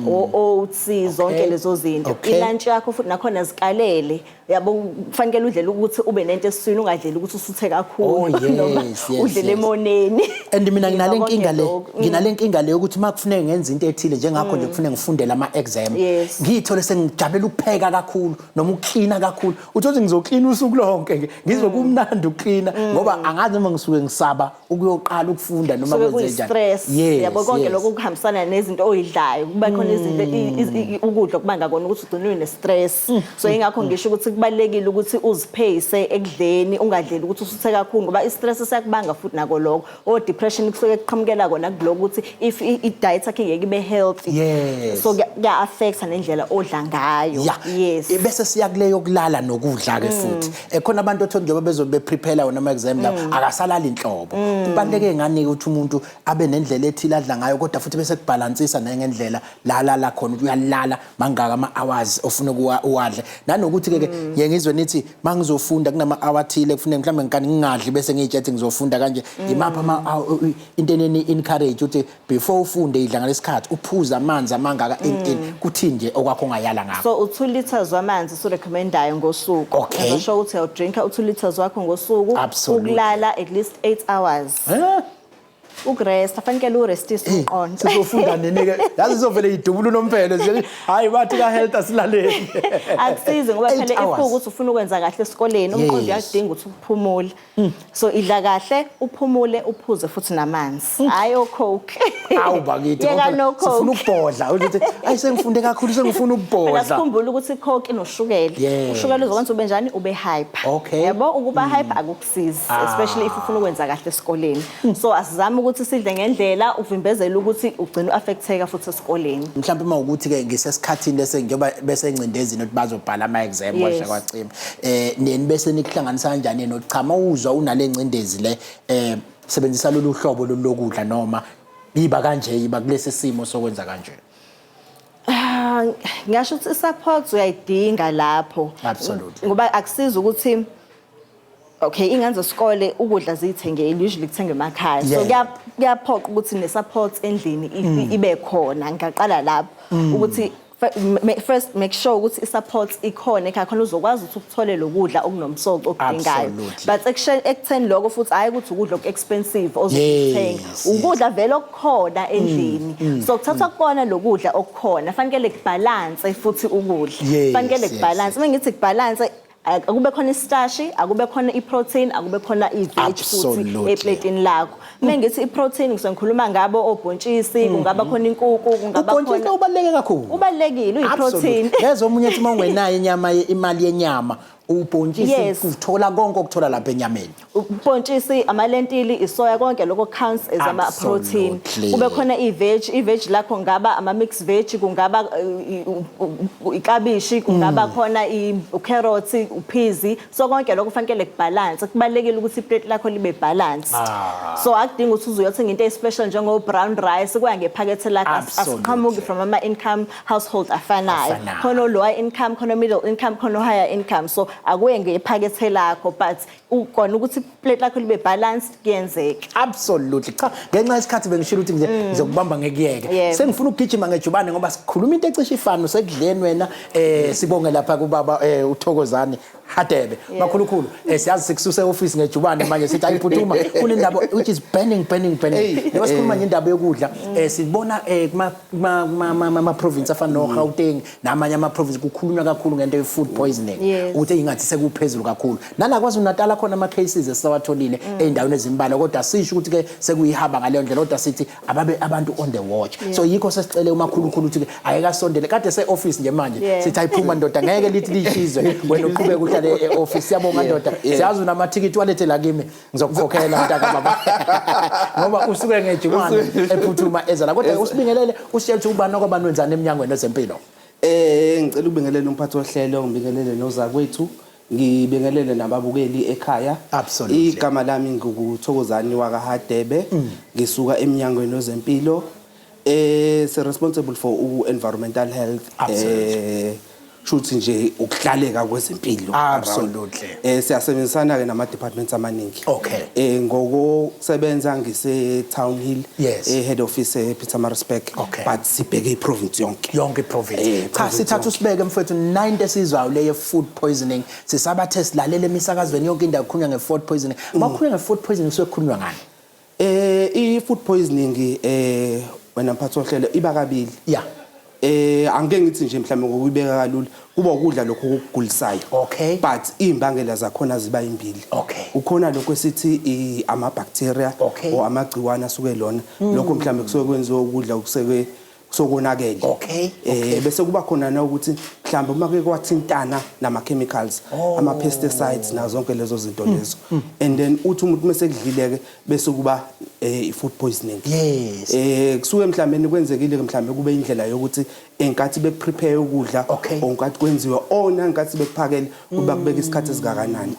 Speaker 6: o oats, zonke lezo zinto. I lunch yakho futhi nakhona zikalele. Yabo kufanele udlele ukuthi ube nento esiswini ungadleli ukuthi usuthe kakhulu. Noma udlele emoneni.
Speaker 1: And mina nginale
Speaker 6: Yabo konke
Speaker 1: nkinga le,
Speaker 6: lokhu.
Speaker 1: nginale nkinga le ukuthi makufuneka ngenze into ethile njengakho nje kufuneka ngifundele ama exam. Ngiyithole sengijabulela ukupheka kakhulu noma ukuklina kakhulu. Uthothi ngizoklina usuku lonke nje. Ngizwe kumnandi ukuklina ngoba angazi noma ngisuke ngisaba ukuyoqala ukufunda noma
Speaker 6: Suke
Speaker 1: kwenze njani.
Speaker 6: kuyi-stress. Yabo konke lokhu kuhambisana nezinto oyidlayo. Kuba khona izinto ukudla okubanga kona ukuthi ugcine une stress. So ingakho ngisho ukuthi kubalekile ukuthi uziphase ekudleni, ungadleli ukuthi usuthe kakhulu ngoba i-stress siyakubanga futhi nako lokho. O depression kusuke kuqhamukela kona kuloko ukuthi if i diet yakhe ngeke ibe healthy. So kuya affecta nendlela odla ngayo. Yes.
Speaker 1: Bese siya kuleyo kulala nokudla ke futhi. Khona abantu othola njengoba bezobe prepare wona ama exam lawo, akasalali inhlobo. Kubaluleke ngani ukuthi umuntu abe nendlela ethile adla ngayo kodwa futhi bese kubalansisa nangendlela la lala khona ukuthi uyalala mangaka ama hours ofuna uwadle. Nanokuthi ke ngiye ngizwe nithi mangizofunda kunama hour athile kufuneka mhlawumbe ngikani ngingadli bese ngiyitshethe ngizofunda kanje. Imaphi ama into eneni encourage ukuthi before ufunde idla ngalesikhathi uphuze amanzi amangaka in in kuthini nje okwakho ongayala ngakho?
Speaker 6: So u2 liters wamanzi so recommendayo ngosuku. Ngisho ukuthi uyawu drinka u2 liters wakho ngosuku, ukulala at least 8 hours. Ukuresta, fanekele urestise umqondo.
Speaker 1: Sizofunda nini ke? Yazi izovele idubula unomphelo nje. Hayi, bathi ka health asilaleli.
Speaker 6: Akusizi ngoba
Speaker 1: Eight
Speaker 6: phela if
Speaker 1: hours.
Speaker 6: ukuthi ufuna ukwenza kahle esikoleni, umqondo uyakudinga ukuthi uphumule. So idla kahle, uphumule, uphuze futhi namanzi. Hayi o-Coke.
Speaker 1: Awu bakithi,
Speaker 6: Yeka
Speaker 1: ngoba
Speaker 6: no
Speaker 1: sifuna
Speaker 6: Coke.
Speaker 1: ukubhodla ukuthi ayi, sengifunde kakhulu, sengifuna
Speaker 6: Phela
Speaker 1: ukubhodla.
Speaker 6: sikhumbule ukuthi i-Coke inoshukela. Ushukela uzokwenza ube njani? Ube hyper. Yabo, ukuba hyper akukusizi, especially if ufuna ukwenza kahle esikoleni. So asizame ukuthi sidle ngendlela uvimbezele ukuthi ugcine u-affecteka futhi esikoleni.
Speaker 1: Mhlawumbe uma ukuthi ke ngisesikhathini lese njengoba bese engcindezini ukuthi bazobhala ama exam kwasha kwacima. Neni bese nikuhlanganisa kanjani nokuthi cha, mawuzwa unale ngcindezi le, sebenzisa lolu hlobo lolu lokudla, noma iba kanje, iba kulesi simo sokwenza kanje?
Speaker 6: Ah, ngingasho ukuthi i-support uyayidinga lapho. Ngoba akusizi ukuthi, okay, ingane zesikole ukudla ziyithengele, usually kuthengwe emakhaya. So kuyaphoqa ukuthi ne-support endlini ibe khona. Ngingaqala lapho ukuthi first make sure ukuthi i-support ikhona ekhaya, khona uzokwazi ukuthi ukuthole lokudla okunomsoco okudingayo. But ekutheni lokho futhi hayi ukuthi ukudla oku-expensive ozokuthenga. Ukudla vele okukhona endlini. So kuthathwa kukona lokudla okukhona, fanele kubalance futhi ukudla. Fanele kubalance. Uma ngithi kubalance, akube khona istarch, akube khona iprotein, akube khona i-veg futhi eplatini lakho. Uma ngithi iprotein ngisuke ngikhuluma ngabo obhontshisi, kungaba khona inkukhu, kungaba
Speaker 1: Ubhontshisi
Speaker 6: khona
Speaker 1: ubaluleke kakhulu.
Speaker 6: Ubalulekile, uyiprotein.
Speaker 1: Ngezwe omunye ethi uma ungenayo inyama, imali yenyama, ubhontshisi uthola konke okuthola lapha enyameni.
Speaker 6: Ubhontshisi, amalentili, isoya, konke lokho counts as ama-protein. Kube khona i-veg, i-veg lakho kungaba ama-mixed veg, kungaba ikabishi, kungaba khona ucarrots, uphizi. So konke lokho kufanele kubalance. Kubalulekile ukuthi iplate lakho libe balanced. So akudingi ukuthi uze uyothenga into especial njengo brown rice, kuya ngephakethe lakho. Asiqhamuki from ama income household afanayo.
Speaker 1: Afanayo.
Speaker 6: Khona lower income, khona middle income, khona higher income. So akuye ngephakethe lakho, but ukona ukuthi iplate lakho libe balanced kuyenzeka.
Speaker 1: Absolutely. Cha, ngenxa yesikhathi bengishilo ukuthi ngizokubamba ngekuyeke. Sengifuna ukugijima ngejubane ngoba sikhuluma into ecishe ifane usekudleni wena. Sibonge lapha kubaba uThokozani Hadebe. Makhulukhulu, siyazi sikususe office ngejubane manje, sithi ayiphuthuma kunendaba which is burning, burning, burning. Njengoba sikhuluma ngendaba yokudla, sibona kuma kuma province afana no Gauteng namanye ama province kukhulunywa kakhulu ngento ye food poisoning. Ukuthi ingathi sekuphezulu kakhulu. Nala KwaZulu Natal khona ama cases esisawatholile ey'ndaweni ezimbalwa, kodwa sisho ukuthi ke sekuyihaba ngaleyo ndlela, kodwa sithi ababe abantu on the watch. So yikho sesicele umakhulukhulu ukuthi ke ayekasondele kade se office nje manje. Sithi ayiphuma ndoda, ngeke lithi lishizwe wena uqhubeke uhlale e office. Siyabonga ndoda. Siyazi unamathikithi, walethe la kimi, ngizokukhokhela mntaka baba, ngoba usuke ngejubane ephuthuma eza la. Kodwa usibingelele, usitshele ukuthi ubani okwabani, wenzani eminyangweni wezempilo.
Speaker 7: Ngicela ukubingelela umphathi wohlelo, ngibingelele nozakwethu, ngibingelele nababukeli ekhaya. Igama lami nguThokozani wakaHadebe, ngisuka eminyangweni wezempilo. Si responsible for u environmental health. Shuthi nje ukuhlaleka kwezempilo. Siyasebenzisana ke nama departments amaningi. Ngokusebenza ngise Town Hill, head office e Pietermaritzburg. But sibheke iprovince yonke.
Speaker 1: Yonke iprovince. Cha,
Speaker 7: Province
Speaker 1: sithatha
Speaker 7: yonke.
Speaker 1: usibeke mfowethu, 9 esizwayo le food poisoning. Sisabathe silalela emisakazweni yonke indawo kukhulunywa nge-food poisoning. Makukhulunywa nge-food poisoning kusuke kukhulunywa ngani?
Speaker 7: I-food poisoning, wena mphathi wohlelo, iba kabili. Angeke ngithi nje mhlawumbe ngokuyibeka kalula kuba ukudla lokho okugulisayo. But izimbangela zakhona ziba imbili. Kukhona lokho esithi ama bacteria or amagciwane asuke lona. Lokho mhlawumbe kusuke kwenziwe ukudla okuseke sokonakele. Bese kuba khona na ukuthi mhlawumbe uma ke kwathintana nama chemicals, ama pesticides nazo zonke lezo zinto lezo. And then uthi umuntu mase kudlileke bese kuba i-food poisoning. Kusuke mhlawumbe kwenzekile ke mhlawumbe kube indlela yokuthi enkathi bekuprepare ukudla or nkathi kwenziwe or nankathi bekuphakele kuba kubeka isikhathi esingakanani.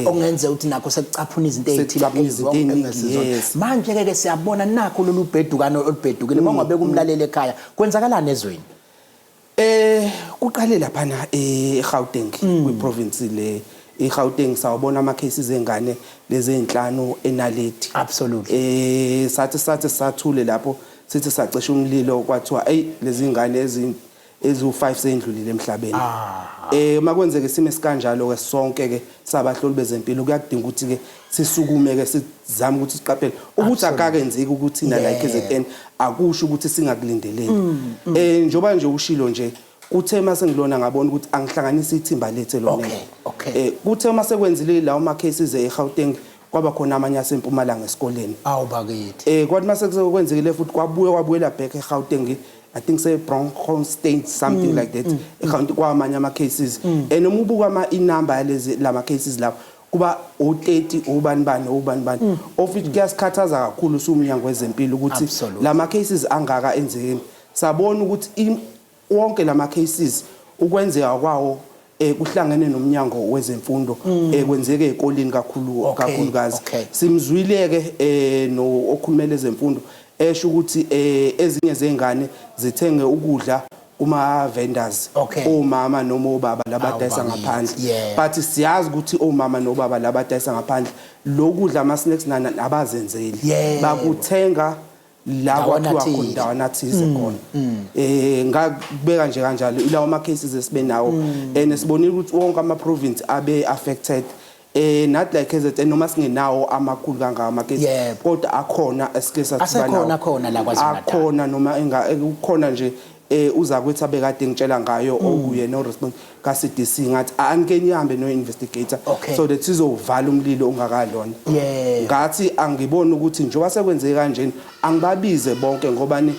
Speaker 1: Okungenza ukuthi nakho sekucaphuna izinto ezithile
Speaker 7: Sekucaphuna izinto eziningi,
Speaker 1: engezizona.
Speaker 7: yes.
Speaker 1: Manje ke siyabona nakho lolu bhedukano olubhedukile. Mangabe kumlaleli ekhaya kwenzakalani ezweni?
Speaker 7: Kuqale laphana eGauteng, kwiprovince le eGauteng, sawubona ama cases engane lezi ezinhlanu eNaledi. Sathi sathule lapho, sithi sacisha umlilo, kwathiwa ey lezi ngane Eziwu5 seyindlulile emhlabeni. Makwenzeke isimo esikanjalo ke, sonke ke sabahloli bezempilo kuyadinga ukuthi ke sisukume ke, sizame ukuthi siqaphele ukuthi akakenzeki ukuthi na la KZN, akusho ukuthi singakulindeleli. Njoba nje ushilo nje, kuthe mase ngilona ngabona ukuthi angihlanganise ithimba lethu elona. Kuthe mase kwenzile lawo ma cases eGauteng, kwaba khona amanye asempumalanga esikoleni.
Speaker 1: Awu bakithi.
Speaker 7: Kwathi mase kwenzekile futhi kwabuye kwabuyela back eGauteng, I think say Bronkhorstspruit, something like that, eGauteng kwamanye ama cases. Noma ubuka ama inumber yalezi lama cases lapho kuba o30, obani bani, obani bani, of which kuyasikhathaza kakhulu sumnyango wezempilo ukuthi lama cases angaka enzekeni. Sabona ukuthi wonke lama cases ukwenzeka kwawo kuhlangene nomnyango wezemfundo, kwenzeke ezikoleni kakhulu, kakhulukazi. Simzwile ke no okhulumela ezemfundo esho ukuthi ezinye zengane zithenge ukudla kuma vendors, omama noma obaba labadayisa
Speaker 1: Awu, bakithi.
Speaker 7: ngaphandle. But siyazi ukuthi omama nobaba labadayisa ngaphandle lokudla, ama snacks nana, abazenzeli, bakuthenga la
Speaker 1: Ndawana
Speaker 7: kwakhiwa khona,
Speaker 1: thize.
Speaker 7: ndawana thize khona. Ngakubeka nje kanjalo ilawo ama cases esibe nawo, and sibonile ukuthi wonke ama province abe affected. Nathi like KZN, noma singenawo amakhulu kangaka ama cases, kodwa akhona esike sathi
Speaker 1: Asekhona khona la KwaZulu-Natal.
Speaker 7: Akhona, noma enga kukhona nje uza kwethu abekade ngitshela ngayo, okuye no response ka CDC, ngathi anike nihambe no investigator so that sizovala umlilo ungakalona. Ngathi angiboni ukuthi njengoba sekwenzeke kanjena angibabize bonke, ngoba ni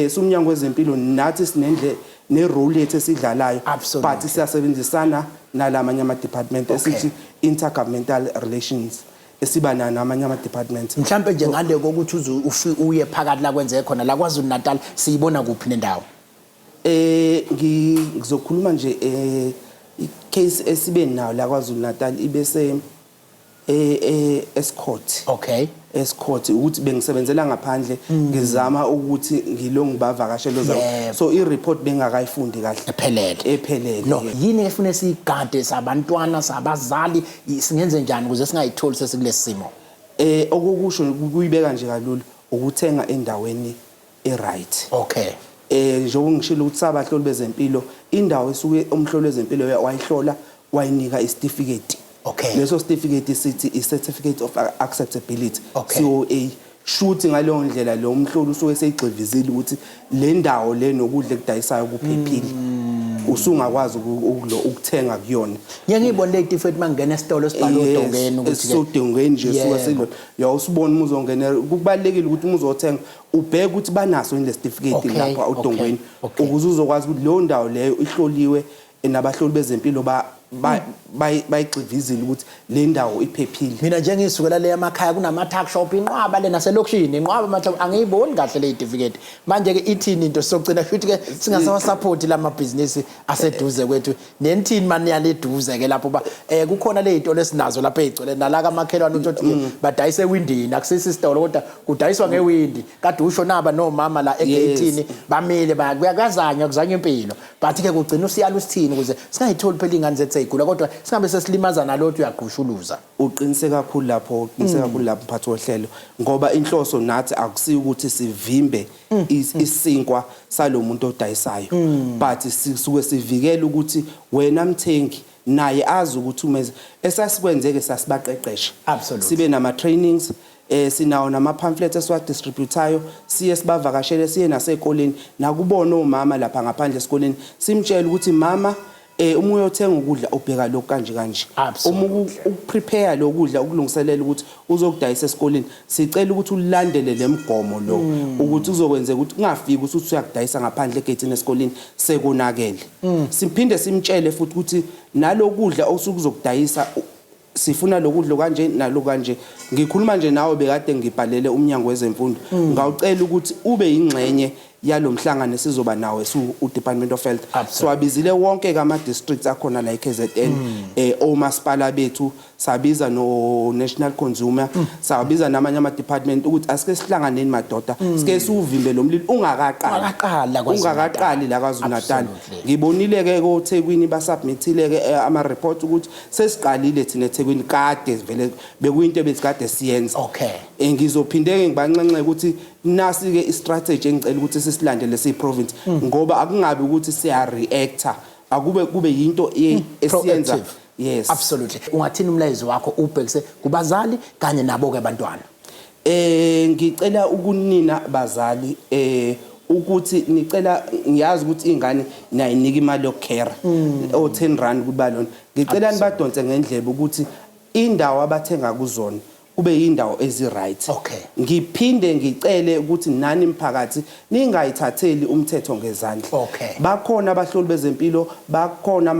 Speaker 7: sumnyango wezempilo nathi sinendle ne role yethu esidlalayo, but siyasebenzisana nalamanye ama department, esithi intergovernmental relations esiba nayo namanye ama departments.
Speaker 1: Mhlambe nje ngale kokuthi uze uye phakathi la kwenzeke khona la KwaZulu Natal, siyibona kuphi nendawo?
Speaker 7: Ngizokhuluma nje i-case esibe nayo la KwaZulu Natal ibese Estcourt. Estcourt, ukuthi bengisebenzela ngaphandle, ngizama ukuthi ngilo ngibavakashelo zabo. So i-report bengakayifundi kahle.
Speaker 1: Ephelele.
Speaker 7: Ephelele.
Speaker 1: No, yini efune siyigade sabantwana, sabazali, singenze njani ukuze singayitholi sesikulesi simo?
Speaker 7: Okokusho kuyibeka nje kalula, ukuthenga endaweni e-right. Njengoba ngishilo ukuthi sabahloli bezempilo, indawo esuke umhloli wezempilo wayihlola, wayinika isitifiketi. Leso certificate sithi i-certificate of acceptability, COA. Shuthi ngaleyo ndlela lo mhloli usuke seyigxivizile ukuthi le ndawo le nokudla ekudayisayo kuphephile. Usungakwazi ukuthenga kuyona.
Speaker 1: Ngeke ngibone le certificate mangena esitolo sibhalwe odongeni ukuthi
Speaker 7: Esodongeni nje suka silo. Ya, usibona uma uzongena, kubalekile ukuthi uma uzothenga ubheke ukuthi banaso yini le certificate lapha odongeni, ukuze uzokwazi ukuthi leyo ndawo leyo ihloliwe nabahloli bezempilo bayigxivizile ukuthi le ndawo iphephile.
Speaker 1: Mina nje ngisukela le emakhaya kunama tuck shop inqwaba le naselokishini inqwaba ama tuck, angiyiboni kahle le certificate. Manje ke ithini into sokugcina futhi ke singasawa support lamabhizinisi aseduze kwethu? Nenithini mani yale duze ke lapho ba kukhona le zitolo esinazo lapha ezigcwele nala kamakhelwane, uthi nje badayise ewindini, akusisi isitolo kodwa kudayiswa ngewindi. Kade usho naba nomama la egate bamile, kuyazanywa, kuzanywa impilo, but ke kugcina usiyala usithini ukuze singayitholi phela ingane zethu seyigula, kodwa singabe sesilimaza nalothu uyagqushuluza?
Speaker 7: Uqinise kakhulu lapho, uqinise kakhulu lapho mphathi wohlelo, ngoba inhloso nathi akusiyo ukuthi sivimbe isinkwa salomuntu odayisayo, but sisuke sivikela ukuthi wena mthengi naye azi ukuthi umeze esasikwenzeke sasibaqeqesha. Sibe nama trainings, sinawo nama pamphlets esiwadistributayo, siye sibavakashele, siye nasekoleni nakubona omama lapha ngaphandle esikoleni, simtshela ukuthi mama, uma uyothenga ukudla ubheka lokhu kanje kanje, uma ukuprepare lokudla ukulungiselela ukuthi uzokudayisa esikoleni, sicela ukuthi ulandele lemigomo lo, ukuthi uzokwenzeka ukuthi kungafiki ukuthi usuyakudayisa ngaphandle egate esikoleni sekonakele. Siphinde simtshele futhi ukuthi nalokudla osukuzokudayisa sifuna lokudla kanje nalo kanje. Ngikhuluma nje nawe bekade ngibhalele umnyango wezemfundo, ngawucela ukuthi ube ingxenye yalomhlangano esizoba nawo esu uDepartment of Health. Siwabizile wonke kama districts akhona la eKZN, omasipala bethu, sabiza no National Consumer, sabiza namanye ama department ukuthi asike sihlanganeni madoda, sike siuvimbe lo mlilo ungakaqali.
Speaker 1: Ungakaqali la KwaZulu-Natal.
Speaker 7: Ungakaqali la KwaZulu Natal. Ngibonile ke koThekwini basubmithile ke ama report ukuthi sesiqalile thina eThekwini, kade vele bekuyinto ebesikade siyenza. Ngizophinde ke ngibanxenxe ukuthi Nasi ke i-strategy engicela ukuthi sisilandele siyi-province, ngoba akungabi ukuthi siya reacta, akube kube yinto esiyenza.
Speaker 1: Proactive.
Speaker 7: Yes.
Speaker 1: Absolutely. Ungathini umlayezo wakho ubhekise kubazali kanye nabo ke abantwana?
Speaker 7: Ngicela ukunina bazali ukuthi nicela, ngiyazi ukuthi ingane nayinika imali yokukhera o 10 rand kuba lona, ngicela nibadonse ngendlebe ukuthi indawo abathenga kuzona kube yindawo ezi-right. Ngiphinde ngicele ukuthi nani mphakathi ningayithatheli umthetho ngezandla. Bakhona abahloli bezempilo, bakhona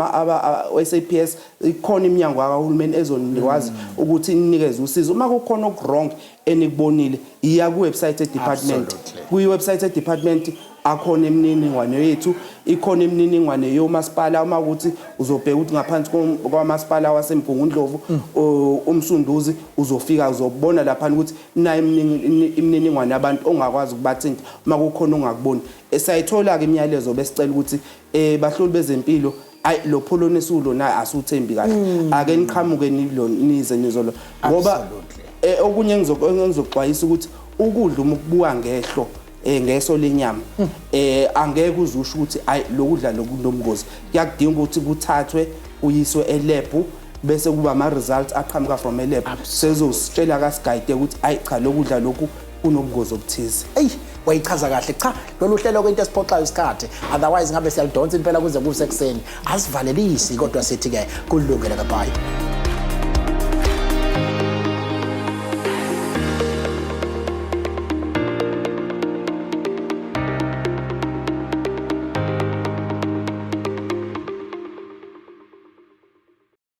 Speaker 7: SAPS, ikhona iminyango kahulumeni ezonikwazi ukuthi inikeze usizo. Uma kukhona oku-wrong enikubonile, iya ku-website e-department. Kwi-website e-department akhona imininingwane yethu, ikhona imininingwane yomasipala. Uma ukuthi uzobheka ukuthi ngaphansi kwamasipala waseMgungundlovu, uMsunduzi, uzofika uzobona lapha ukuthi nayo imininingwane yabantu ongakwazi ukubathinta uma kukhona ongakuboni. Sayithola ke imiyalezo besicela ukuthi bahloli bezempilo, ayi lo pholoni esulo na asuthembi kahle, ake niqhamuke nilo nize nizolo, ngoba okunye engizoxwayisa ukuthi ukudla uma ukubuka ngehlo, ngeso lenyama, angeke uzusho ukuthi ayi lokudla lokunobungozi. Kuyakudinga ukuthi kuthathwe kuyiswe e-lab, bese kuba ama results aqhamuka from e-lab, sezositshela kasigayide ukuthi ayi cha, lokudla lokhu kunobungozi obuthize.
Speaker 1: Eyi, wayichaza kahle. Cha, lolu hlelo kwinto esiphoxayo isikhathi, otherwise ngabe siyalidonsa impela kuze kuse ekuseni. Asivalelisi, kodwa sithi-ke kulungele, kabye.